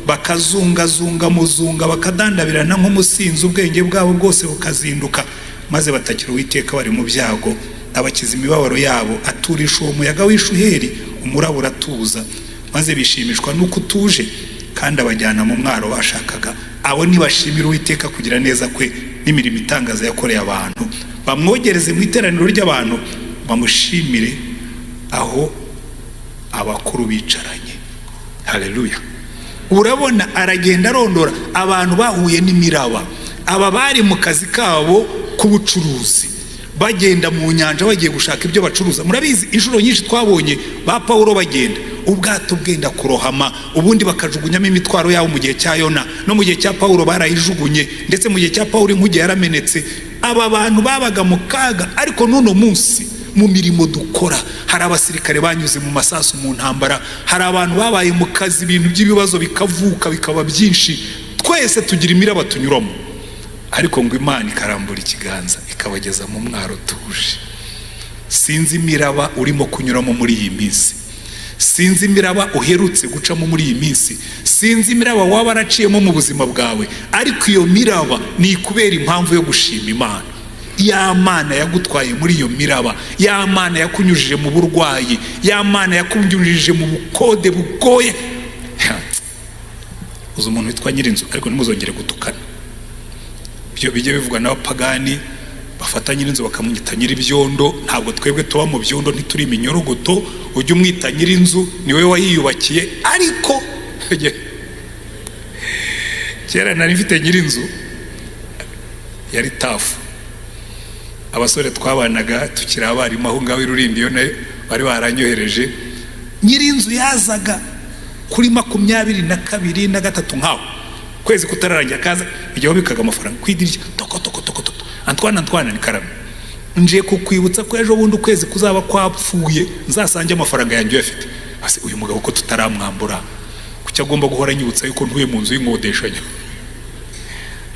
bakazungazunga muzunga, bakadandabirana nk'umusinzi, ubwenge bwabo bwose bukazinduka. Maze batakira Uwiteka bari mu byago, abakiza imibabaro yabo. Aturisha uwo muyaga w'ishuheri, umuraba uratuza, maze bishimishwa n'uko utuje, kandi abajyana mu mwaro bashakaga. Abo ntibashimira Uwiteka kugira neza kwe n'imirimo itangaza yakoreye abantu. Bamwogereze mu iteraniro ry'abantu, bamushimire aho abakuru bicaranye. Haleluya! Urabona aragenda arondora abantu bahuye n'imiraba. Aba bari mu kazi kabo k'ubucuruzi, bagenda mu nyanja bagiye gushaka ibyo bacuruza. Murabizi, inshuro nyinshi twabonye ba Pawulo bagenda, ubwato bwenda kurohama, ubundi bakajugunyamo imitwaro yabo mu gihe cya Yona, no mu gihe cya Pawulo barayijugunye, ndetse mu gihe cya Pawulo inkuge yaramenetse. Aba bantu babaga mu kaga. Ariko n'uno munsi mu mirimo dukora, hari abasirikare banyuze mu masasu mu ntambara, hari abantu babaye mu kazi, ibintu by'ibibazo bikavuka bikaba byinshi. Twese tugira imiraba tunyuramo, ariko ngo Imana ikarambura ikiganza ikabageza mu mwaro tuje. Sinzi imiraba urimo kunyuramo muri iyi minsi, sinzi imiraba uherutse gucamo muri iyi minsi, sinzi imiraba waba waraciyemo mu buzima bwawe, ariko iyo miraba ni ikubera impamvu yo gushima Imana. Ya Mana yagutwaye muri iyo miraba, ya Mana yakunyujije mu burwayi, ya Mana yakunyujije mu bukode bugoye. Uzi umuntu witwa nyirinzu, ariko ntimuzongere gutukana. Ibyo bijya bivugwa n'abapagani bafata nyirinzu bakamwita nyir'ibyondo. Ntabwo twebwe tuba mu byondo, ntituri iminyorogoto. Ujye umwita nyirinzu, niwe wayiyubakiye. Ariko kera nari mfite nyirinzu yari tough. Abasore twabanaga tukiri abarimu aho ngaho i Rulindo, iyo nayo bari baranyohereje, nyirinzu yazaga kuri 22 na 3 nkaho kwezi kutararangira, akaza igihe wabikaga amafaranga ku idirishya, toko toko toko toko: "Antoine, Antoine, ni karame, nje kukwibutsa ko ejo bundi ukwezi kuzaba kwapfuye, nzasange amafaranga yanjye uyafite." Ase uyu mugabo ko tutaramwambura, kuki agomba guhora anyibutsa yuko ntuye mu nzu y'inkodeshanyo?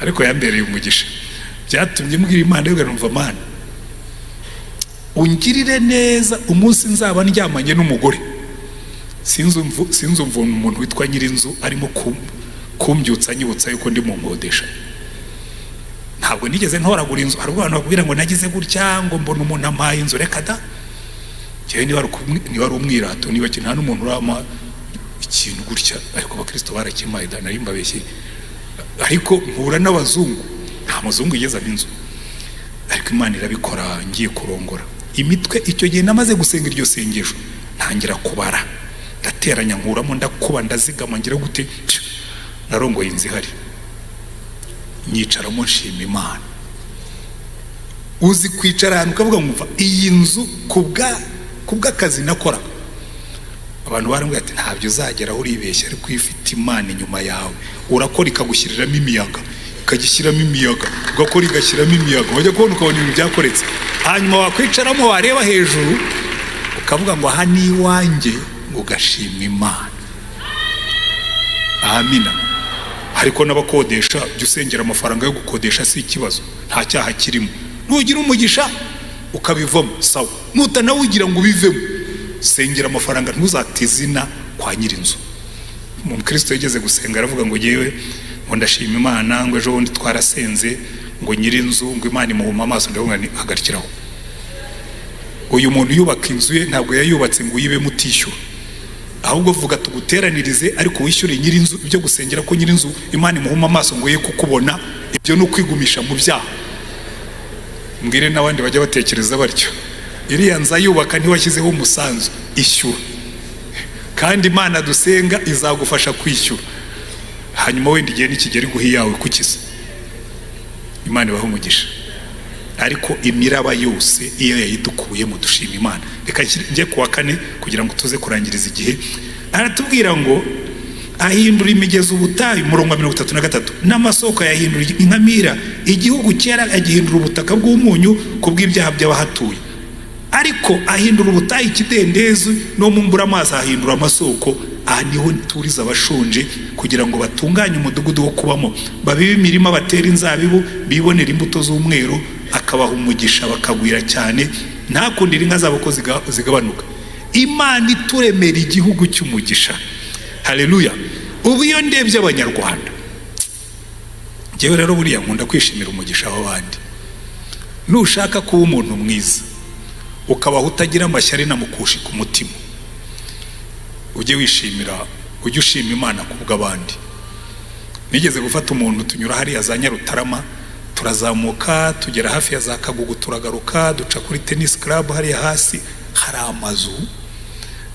Ariko yambereye umugisha, byatumye mbwira Imana yo numva: "Mana, ungirire neza, umunsi nzaba ndyamanye n'umugore sinzumva umuntu witwa nyirinzu arimo kumbyutsa anyibutsa yuko ndi mu nkodeshanyo." Ntabwo nigeze ntoragura inzu. Hari abantu bakubwira ngo nagize gutya ngo mbona umuntu ampaye inzu. Reka da! Njyewe niba ari umwirato, niba nta n'umuntu urampa ikintu gutya, ariko abakristo barakimpaye da, nari mbabeshye. Ariko mpura n'abazungu, nta muzungu yigeze inzu, ariko Imana irabikora. Ngiye kurongora imitwe, icyo gihe namaze gusenga iryo sengesho, ntangira kubara, ndateranya, nkuramo, ndakuba, ndazigama, ngira gute, narongoye inzu ihari, nyicaramo, nshima Imana. Uzi kwicara ahantu ukavuga ngo iyi nzu kubw'akazi nakora? Abantu barambwira ati: "Ntabyo uzageraho, uribeshya." Ariko iyo ufite Imana inyuma yawe, urakora ikagushyiriramo imiyaga, ikagishyiramo imiyaga, ugakora igashyiramo imiyaga, wajya kubona ukabona ibintu byakoretse. Hanyuma wakwicaramo, wareba hejuru, ukavuga ngo: "Aha ni iwanjye", ugashima Imana. Amina. Ariko n'abakodesha, jya usengera amafaranga yo gukodesha, si ikibazo, nta cyaha kirimo. Nugira umugisha ukabivamo, sawa. Nutanawugira ngo ubivemo, sengera amafaranga, ntuzate izina kwa nyirinzu. Umukristo yigeze gusenga, aravuga ngo: "Yewe," ngo, "ndashima Imana," ngo, "ejo bundi twarasenze," ngo, "nyirinzu," ngo, "Imana imuhuma amaso." Ndavuga ni hagarikiraho. Uyu muntu yubaka inzu ye, ntabwo yayubatse ngo uyibemo utishyura. Ahubwo vuga tuguteranirize, ariko wishyure nyirinzu. Ibyo gusengera ko nyirinzu Imana imuhuma amaso ngo ye kukubona, ibyo ni ukwigumisha mu byaha. Mbwire n'abandi bajya batekereza batyo: iriya nzu ayubaka ntiwashyizeho umusanzu? Ishyura, kandi Imana dusenga izagufasha kwishyura. Hanyuma wenda igihe nikigera iguha iyawe. Kukiza Imana ibahe umugisha. Ariko imiraba yose iyo yayidukuyemo, dushima Imana. Reka njye ku wa kane kugira ngo tuze kurangiriza igihe. Aratubwira ngo ahindura imigezi ubutayu, umurongo wa 33, n'amasoko ayahindura inkamira, igihugu cyera agihindura ubutaka bw'umunyu ku bw'ibyaha by'abahatuye. Ariko ahindura ubutayu ikidendezi, no mu mbura amazi ahindura amasoko. Aha niho turiza abashonje, kugira ngo batunganye umudugudu wo kubamo, babibe imirima, batera inzabibu, bibonera imbuto z'umweru. Akabaha umugisha bakagwira cyane, ntakundire inka zabo ko zigabanuka. Imana ituremera igihugu cy'umugisha. Haleluya! Ubu iyo ndebye Abanyarwanda, ngewe rero buriya nkunda kwishimira umugisha w'abandi. Nushaka kuba umuntu mwiza, ukabaho utagira amashyari na mukushi ku mutima, ujye wishimira, ujye ushima Imana ku bw'abandi. Nigeze gufata umuntu, tunyura hariya za Nyarutarama, turazamuka tugera hafi ya za Kagugu, turagaruka duca kuri Tennis Club hariya hasi hari amazu.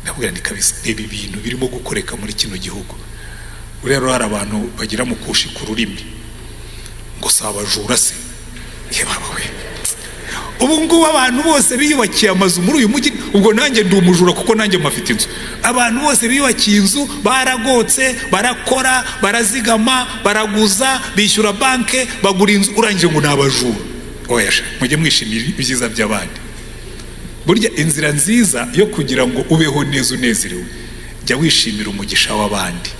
Ndabwira ni kabisa, reba ibintu birimo gukoreka muri kino gihugu. Buriya rero hari abantu bagira mukushi ku rurimi ngo si abajura se? We, ubu ngubu abantu bose biyubakiye amazu muri uyu mujyi, ubwo nanjye ndi umujura kuko nanjye mpafite inzu. Abantu bose biyubakiye inzu baragotse, barakora, barazigama, baraguza, bishyura banke, bagura inzu, urangije ngo ni abajura. Oya, mujye mwishimira ibyiza by'abandi. Burya inzira nziza yo kugira ngo ubeho neza unezerewe, jya wishimira umugisha w'abandi.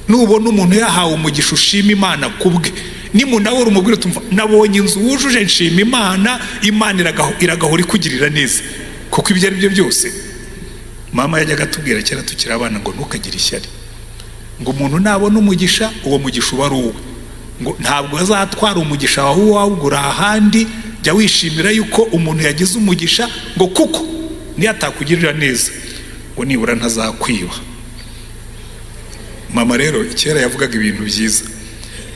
Nubona umuntu yahawe umugisha, ushima Imana kubwe. Nimunahura umubwire utumva: "Nabonye inzu wujuje, nshima Imana, Imana iragahora ikugirira neza." Kuko ibyo ari byo byose, mama yajyaga atubwira kera tukiri abana ngo ntukagire ishyari, ngo umuntu nabona umugisha, uwo mugisha uba ari uwe, ngo ntabwo azatwara umugisha wawe wawugura ahandi. Jya wishimira yuko umuntu yagize umugisha, ngo kuko niyo atakugirira neza, ngo nibura ntazakwiba. Mama rero kera yavugaga ibintu byiza.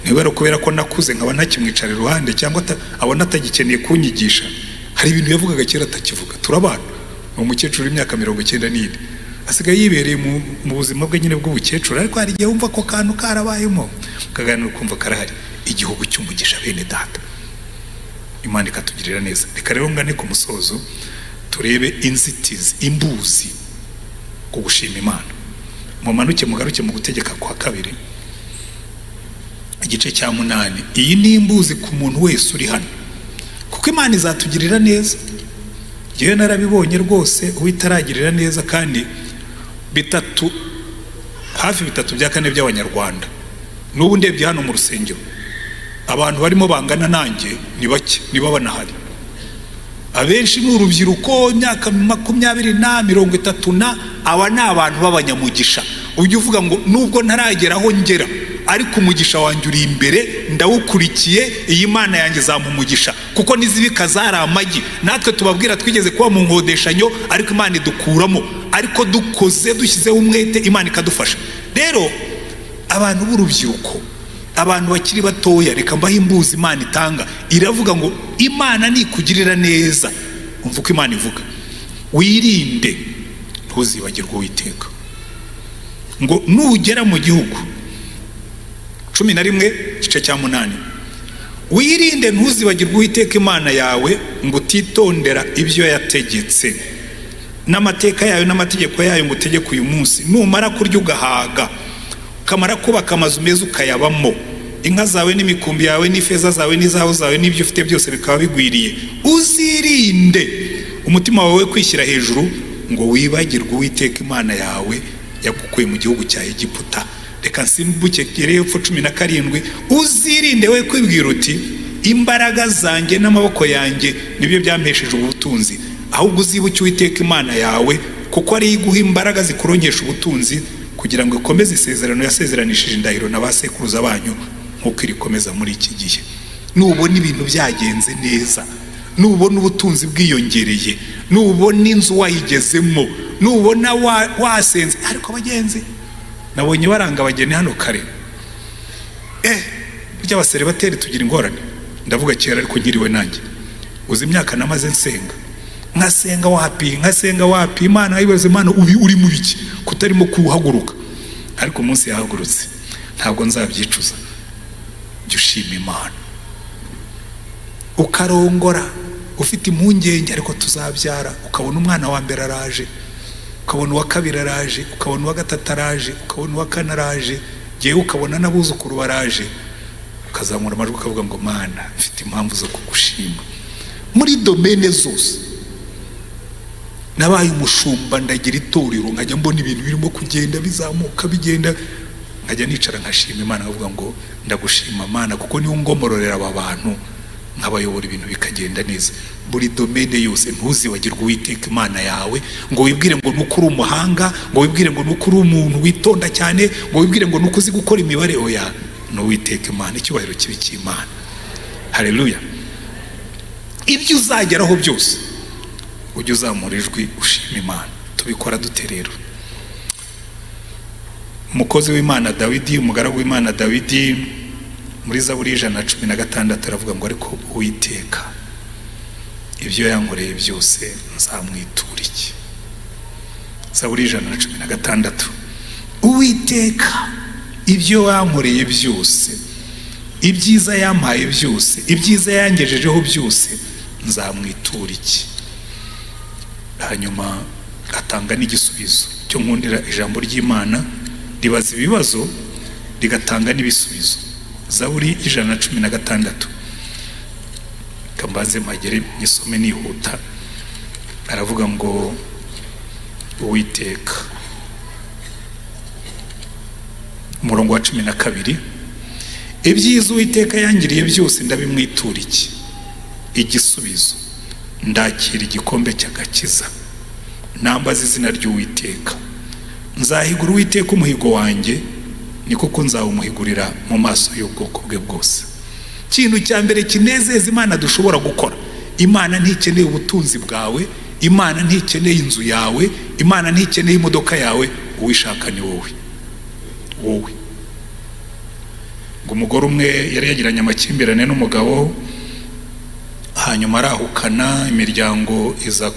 Niba ari kubera ko nakuze nkaba ntakimwicara iruhande, cyangwa abona atagikeneye kunyigisha, hari ibintu yavugaga kera atakivuga. Turabana, ni umukecuru w'imyaka 94, asigaye yibereye mu buzima bwe nyine bw'ubukecuru, ariko hari igihe wumva ko kantu karabayemo, ukaganira ukumva karahari. Igihugu cy'umugisha, bene data, Imana ikatugirira neza. Reka rero ngane ku musozo, turebe inzitizi, imbuzi ku gushima Imana. Mumanuke mugaruke mu Gutegeka kwa Kabiri, igice cya 8. Iyi ni imbuzi ku muntu wese uri hano, kuko Imana izatugirira neza. Ngewe narabibonye rwose, uwo itaragirira neza, kandi bitatu, hafi bitatu bya kane by'Abanyarwanda, n'ubu ndebye hano mu rusengero, abantu barimo bangana nanjye ni bake niba banahari. Abenshi ni urubyiruko, imyaka 20 na 30 na. Aba ni abantu b'abanyamugisha. Ujya uvuga ngo nubwo ntaragera aho ngera, ariko umugisha wanjye uri imbere, ndawukurikiye, iyi Mana yanjye izampa umugisha, kuko n'izibika zari amagi. Natwe tubabwira, twigeze kuba mu nkodeshanyo, ariko Imana idukuramo, ariko dukoze, dushyizeho umwete, Imana ikadufasha. Rero abantu b'urubyiruko, abantu bakiri batoya, reka mbaho imbuzi Imana itanga. Iravuga ngo Imana nikugirira neza, umva uko Imana ivuga: "Wirinde ntuzibagirwe Uwiteka." Ngo nugera mu gihugu, 11, igice cya 8, "Wirinde ntuzibagirwe Uwiteka Imana yawe, ngo utitondera ibyo yategetse n'amateka yayo n'amategeko yayo ngo utegeke uyu munsi. Numara kurya ugahaga, ukamara kubaka amazu meza ukayabamo, inka zawe n'imikumbi yawe n'ifeza zawe n'izahabu zawe n'ibyo ufite byose bikaba bigwiriye, uzirinde umutima wawe kwishyira hejuru ngo wibagirwe Uwiteka Imana yawe yagukuye mu gihugu cya Egiputa." Reka nsimbuke hepfo, 17: "Uzirinde we kwibwira uti: 'Imbaraga zanjye n'amaboko yanjye nibyo byampesheje ubutunzi.' Ahubwo uzibuke Uwiteka Imana yawe, kuko ariyo iguha imbaraga zikuronkesha ubutunzi, kugira ngo ikomeze isezerano yasezeranishije indahiro na ba sekuruza banyu, nk'uko irikomeza muri iki gihe." Nubona ibintu byagenze neza, nubona ubutunzi bwiyongereye, nubona inzu wayigezemo, nubona wasenze, ariko abagenzi nabonye baranga abageni hano kare. Burya abaseribateri tugira ingorane. Ndavuga kera, ariko nkiriwe nanjye, uzi imyaka namaze nsenga, nkasenga wapi, nkasenga wapi, Imana ayibaza: "Imana, ubi uri mu biki kutarimo kuhaguruka?" Ariko umunsi yahagurutse, ntabwo nzabyicuza. Jya ushima Imana. Ukarongora ufite impungenge, ariko tuzabyara, ukabona umwana wa mbere araje, ukabona uwa kabiri araje, ukabona uwa gatatu araje, ukabona uwa kane araje, ngewe ukabona n'abuzukuru baraje, ukazamura amajwi ukavuga ngo: "Mana, mfite impamvu zo kugushima muri domaine zose." Nabaye umushumba, ndagira itorero, nkajya mbona ibintu birimo kugenda bizamuka bigenda, nkajya nicara nkashima Imana, nkavuga ngo ndagushima Mana, kuko niwe ungomororera aba bantu nkabayobora, ibintu bikagenda neza buri domaine yose. Ntuzibagirwe Uwiteka Imana yawe, ngo wibwire ngo nuko uri umuhanga, ngo wibwire ngo nuko uri umuntu witonda cyane, ngo wibwire ngo nuko uzi gukora imibare. Oya, ni Uwiteka Imana. Icyubahiro kibe cy'Imana. Haleluya. Ibyo uzageraho byose, ujye uzamura ijwi ushima Imana. Tubikora dute rero? Umukozi w'Imana Dawidi, umugaragu w'Imana Dawidi, muri Zaburi 116 aravuga ngo: "Ariko Uwiteka ibyo yankoreye byose nzamwitura iki?" Zaburi 116. Uwiteka ibyo yankoreye byose, ibyiza yampaye byose, ibyiza yangejejeho byose, nzamwitura iki? Hanyuma atanga n'igisubizo. Cyo nkundira ijambo ry'Imana, ribaza ibibazo rigatanga n'ibisubizo. Zaburi 116, kambaze mpagere nyisome nihuta. Aravuga ngo: "Uwiteka", umurongo wa 12, "Ibyiza Uwiteka yangiriye byose ndabimwitura iki? Igisubizo: ndakira igikombe cy'agakiza, nambaza izina ry'Uwiteka. Nzahigura Uwiteka umuhigo wanjye, ni koko nzawumuhigurira mu maso y'ubwoko bwe bwose." Ikintu cya mbere kinezeza Imana dushobora gukora: Imana ntikeneye ubutunzi bwawe, Imana ntikeneye inzu yawe, Imana ntikeneye imodoka yawe. Uwishaka ni wowe, wowe. Ngo umugore umwe yari yagiranye amakimbirane n'umugabo, hanyuma arahukana, imiryango iza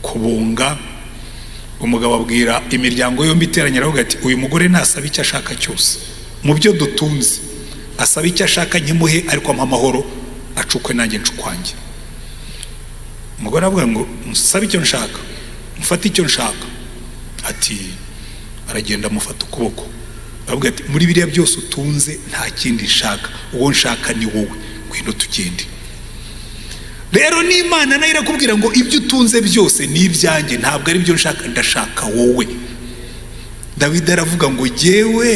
kubunga. Umugabo abwira imiryango yombi iteranye, aravuga ati: "Uyu mugore nasaba icyo ashaka cyose mu byo dutunze, asaba icyo ashaka nkimuhe, ariko ampa amahoro, acukwe nanjye ncukwanjye." Umugore aravuga ngo: "Nsabe icyo nshaka, mfate icyo nshaka." Ati aragenda amufata ukuboko, aravuga ati: "Muri biriya byose utunze nta kindi nshaka, uwo nshaka ni wowe, ngwino tugende." Rero n'Imana nayo irakubwira ngo: "Ibyo utunze byose ni ibyanjye, ntabwo ari byo nshaka, ndashaka wowe." Dawidi aravuga ngo: "Jyewe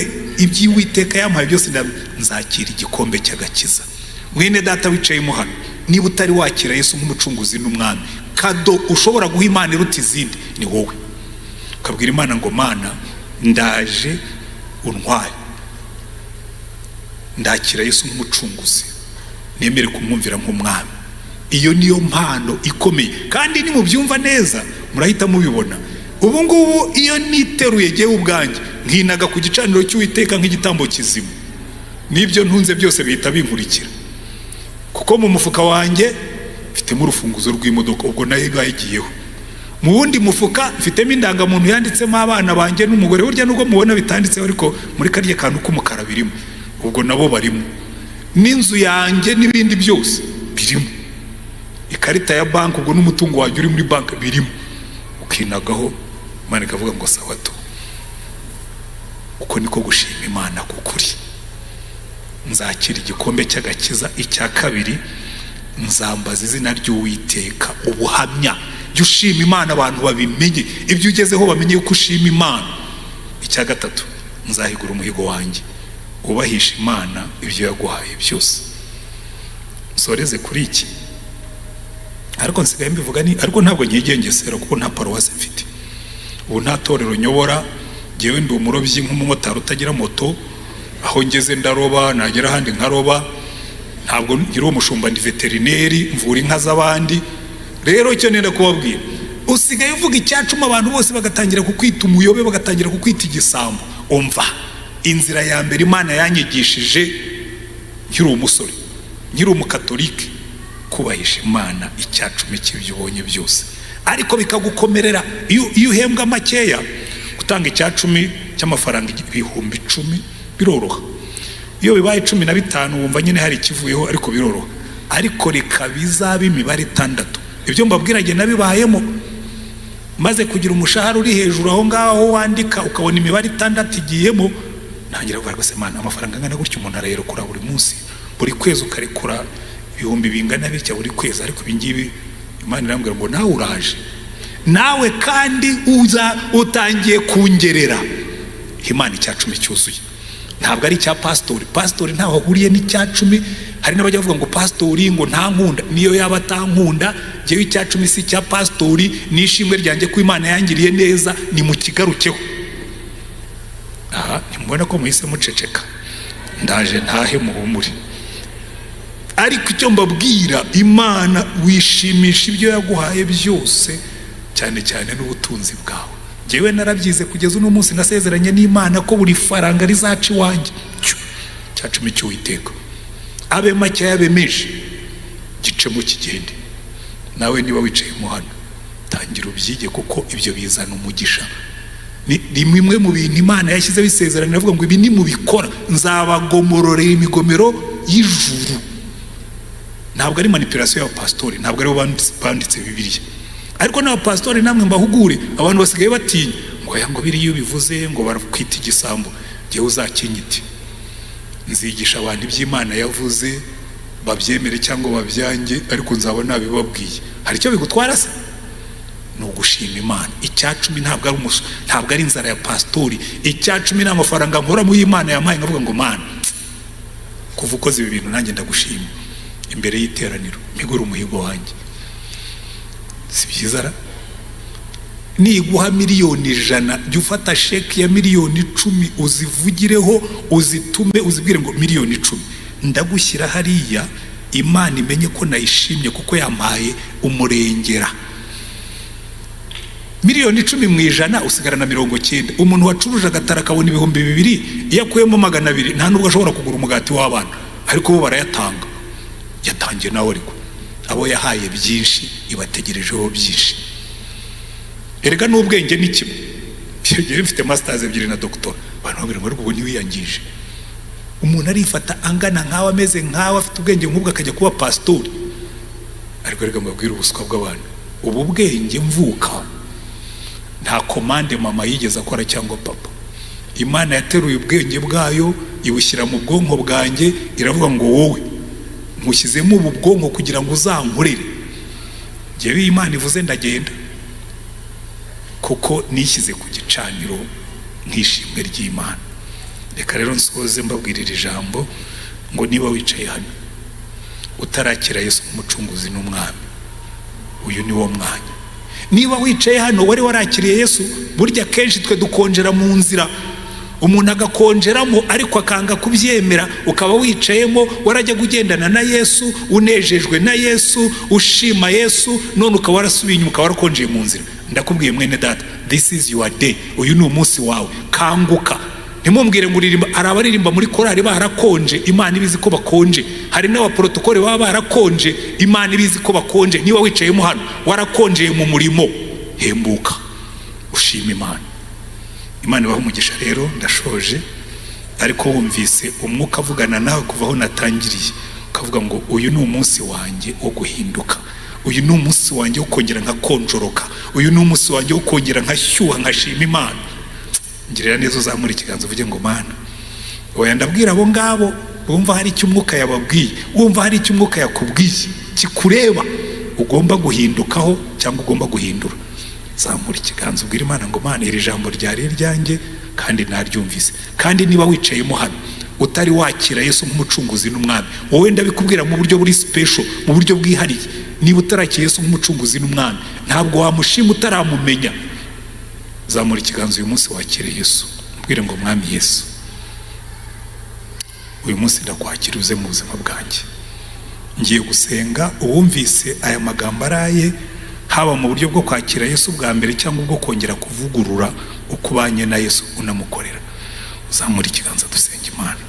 iby'Uwiteka yampaye byose nzakira igikombe cy'agakiza." Mwene data wicayemo hano, niba utari wakira Yesu nk'umucunguzi n'umwami, cadeau ushobora guha Imana iruta izindi ni wowe. Ukabwira Imana ngo: "Mana, ndaje untware, ndakira Yesu nk'umucunguzi, nemere kumwumvira nk'umwami." Iyo niyo mpano ikomeye, kandi nimubyumva neza murahita mubibona. Ubu ngubu iyo niteruye jyewe ubwanjye nkinaga ku gicaniro cy'Uwiteka nk'igitambo kizima, n'ibyo ntunze byose bihita binkurikira, kuko mu mufuka wanjye mfitemo urufunguzo rw'imodoka, ubwo nayo iba igiyeho. Mu wundi mufuka mfitemo indangamuntu yanditsemo abana banjye n'umugore. Burya nubwo mubona bitanditseho, ariko muri karya kantu k'umukara birimo, ubwo nabo barimo, n'inzu yanjye n'ibindi byose birimo, ikarita ya banki, ubwo n'umutungo wanjye uri muri banki birimo. Ukinagaho, Imana ikavuga ngo: "Sawa tu." Uko niko gushima Imana kukuri. Nzakira igikombe cy'agakiza. Icya kabiri, nzambaza izina ry'Uwiteka ubuhamya. Jya ushima Imana abantu babimenye, ibyo ugezeho bamenye yuko ushima Imana. Icya gatatu, nzahigura umuhigo wanjye. Wubahisha Imana ibyo yaguhaye byose. Nsoreze kuri iki, ariko nsigaye mbivuga ni ariko ntabwo nkigengesera, kuko nta paruwasi mfite ubu, nta torero nyobora. Ngewe ndi umurobyi nk'umumotari utagira moto. Aho ngeze ndaroba, nagera ahandi nkaroba. Ntabwo nkiri umushumba, ndi veterineri, mvura inka z'abandi. Rero icyo nenda kubabwira, usigaye uvuga icyacuma, abantu bose bagatangira kukwita umuyobe, bagatangira kukwita igisambo. Umva, inzira ya mbere Imana yanyigishije nkiri umusore, nkiri umukatolike, kubahisha Imana icyacumi cy'ibyo ubonye byose. Ariko bikagukomerera iyo uhembwa makeya. Gutanga icyacumi cy'amafaranga 10,000 biroroha. Iyo bibaye 15, wumva nyine hari ikivuyeho, ariko biroroha. Ariko reka bizabe imibare itandatu. Ibyo mbabwira njye nabibayemo. Maze kugira umushahara uri hejuru aho ngaho wandika ukabona imibare itandatu igiyemo, ntangira kuvuga rwose: "Mana, amafaranga angana gutya umuntu arayerekura buri munsi, buri kwezi ukarekura ibihumbi bingana bitya buri kwezi." Ariko ibi ngibi Imana irambwira ngo: "Nawe uraje." Nawe kandi uza utangiye kungerera. Imana 10% cyuzuye, ntabwo ari icya pasitori. Pasitori ntaho ahuriye n'10%. Hari n'abajya bavuga ngo pasitori ngo ntankunda. Niyo yaba atankunda, ngewe 10% si icya pasitori, ni ishimwe ryanjye ko Imana yangiriye neza. Ni mu kigarukeho. Aha ntimubona ko muhise muceceka? Ndaje ntahe, muhumure. Ariko icyo mbabwira, Imana wishimisha ibyo yaguhaye byose, cyane cyane n'ubutunzi bwawe. Ngewe narabyize, kugeza uno munsi nasezeranye n'Imana ko buri faranga rizaca iwanjye, 10% cy'Uwiteka, abe make abe menshi, gicemo kigende. Nawe niba wicayemo hano, tangira ubyige, kuko ibyo bizana umugisha. Ni bimwe mu bintu Imana yashyizeho isezerano, iravuga ngo: "Ibi nimubikora nzabagomororera imigomero y'ijuru." Ntabwo ari manipulation y'abapasitori, ntabwo aribo banditse Bibiliya. Ariko n'abapasitori namwe mbahugure. Abantu basigaye batinya ngo aya, ngo biriya iyo ubivuze ngo barakwita igisambo. Jyewe uzakinyite, nzigisha abantu iby'Imana yavuze, babyemere cyangwa babyange, ariko nzaba nabibabwiye. Hari icyo bigutwara se? Ni ugushima Imana. 10% ntabwo ari inzara ya pasitori. 10% ni amafaranga nkora mu y'Imana yampaye, nkavuga ngo: "Mana, kuva ukoze ibi bintu, nanjye ndagushima imbere y'iteraniro, mpigure umuhigo wanjye." Si byiza ra? Niguha 100 miliyoni, jya ufata sheki ya 10 miliyoni, uzivugireho, uzitume, uzibwire ngo: "10 miliyoni ndagushyira hariya, Imana imenye ko nayishimye kuko yampaye umurengera." 10 miliyoni mu 100, usigarana 90. Umuntu wacuruje agatara akabona 2000, iyo akuyemo 200 nta nubwo ashobora kugura umugati w'abana, ariko bo barayatanga. Yatangiye nawe, ariko abo yahaye byinshi ibategerejeho byinshi. Erega n'ubwenge ni kimwe. Njyewe mfite masters ebyiri na doctorat. Abantu babwira ngo: "Ariko ubu ntiwiyangije, umuntu arifata angana nkawe, ameze nkawe, afite ubwenge nk'ubwo, akajya kuba pasitori?" Ariko reka mbabwire ubuswa bw'abantu. Ubu bwenge mvuka, nta commande mama yigeze akora cyangwa papa. Imana yateruye ubwenge bwayo, ibushyira mu bwonko bwanjye, iravuga ngo: "Wowe nkushyizemo ubu bwonko kugira ngo uzankorere." Njyewe iyo Imana ivuze ndagenda, kuko nishyize ku gicaniro nk'ishimwe ry'Imana. Reka rero nsoze mbabwirira ijambo ngo: niba wicaye hano utarakira Yesu nk'umucunguzi n'umwami, uyu ni wo mwanya. Niba wicaye hano wari warakiriye Yesu, burya kenshi twe dukonjera mu nzira, umuntu agakonjeramo ariko akanga kubyemera. Ukaba wicayemo, warajya ugendana na Yesu, unejejwe na Yesu, ushima Yesu, none ukaba warasubiye inyuma, ukaba warakonjeye mu nzira, ndakubwiye mwene data, this is your day. Uyu ni umunsi wawe, kanguka. Ntimumbwire ngo uririmba. Hari abaririmba muri korari barakonje, Imana ibizi ko bakonje. Hari n'abaporotokole baba barakonje, Imana ibizi ko bakonje. Niba wicayemo hano warakonjeye mu murimo, hembuka ushima Imana. Imana ibaha umugisha. Rero ndashoje, ariko wumvise umwuka avugana nawe kuva aho natangiriye, ukavuga ngo: "Uyu ni umunsi wanjye wo guhinduka, uyu ni umunsi wanjye wo kongera nkakonjoroka, uyu ni umunsi wanjye wo kongera nkashyuha, nkashima Imana," ngirira neza uzamura ikiganza uvuge ngo: "Mana." Oya, ndabwira abo ngabo bumva hari icyo umwuka yababwiye. Wumva hari icyo umwuka yakubwiye kikureba, ugomba guhindukaho cyangwa ugomba guhindura, zamura ikiganza ubwira Imana ngo: "Mana, iri jambo ryari iryanjye kandi naryumvise." Kandi niba wicayemo hano utari wakira Yesu nk'umucunguzi n'umwami, wowe ndabikubwira mu buryo buri special, mu buryo bwihariye. Niba utarakira Yesu nk'umucunguzi n'umwami, ntabwo wamushima utaramumenya. Zamura ikiganza uyu munsi wakire Yesu, ubwire ngo: "Mwami Yesu, uyu munsi ndakwakira, uze mu buzima bwanjye." Ngiye gusenga. Uwumvise aya magambo araye, haba mu buryo bwo kwakira Yesu bwa mbere cyangwa ubwo kongera kuvugurura uko ubanye na Yesu unamukorera, uzamura ikiganza dusenga Imana.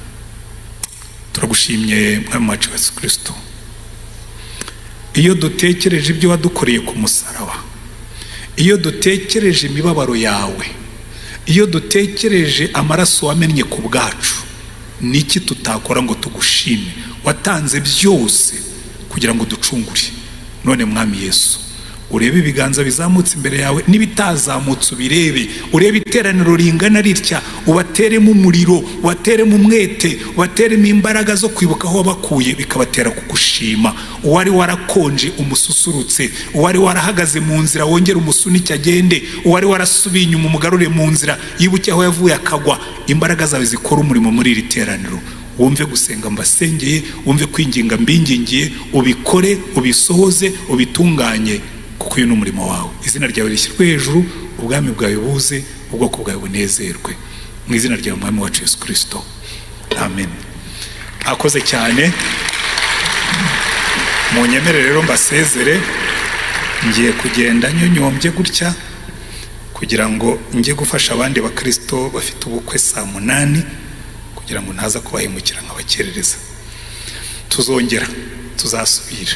Turagushimye, Mwami wacu Yesu Kirisito. Iyo dutekereje ibyo wadukoreye ku musaraba, iyo dutekereje imibabaro yawe, iyo dutekereje amaraso wamennye ku bwacu, niki tutakora ngo tugushime? Watanze byose kugira ngo ducungure. None Mwami Yesu, Urebe ibiganza bizamutse imbere yawe n'ibitazamutse, ubirebe, urebe iteraniro ringana ritya, ubateremo umuriro, ubateremo umwete, ubateremo imbaraga zo kwibuka aho wabakuye, bikabatera kugushima. Uwari warakonje umususurutse, uwari warahagaze mu nzira wongere umusunike agende, uwari warasubiye inyuma umugarure mu nzira, yibuke aho yavuye akagwa. Imbaraga zawe zikora umurimo muri iri teraniro. Wumve gusenga mbasengeye, wumve kwinginga mbingingiye, ubikore, ubisohoze, ubitunganye, kuko uyu ni umurimo wawe. Izina ryawe rishyirwe hejuru, ubwami bwawe buze, ubwoko bwawe bunezerwe. Mu izina ryawe, Mwami wacu Yesu Kirisito, amen. Akoze cyane. Munyemere rero mbasezere. Ngiye kugenda nyonyombye gutya kugira ngo njye gufasha abandi bakirisito bafite ubukwe saa 8, kugira ngo ntaza kubahemukira nkabakerereza. Tuzongera tuzasubira.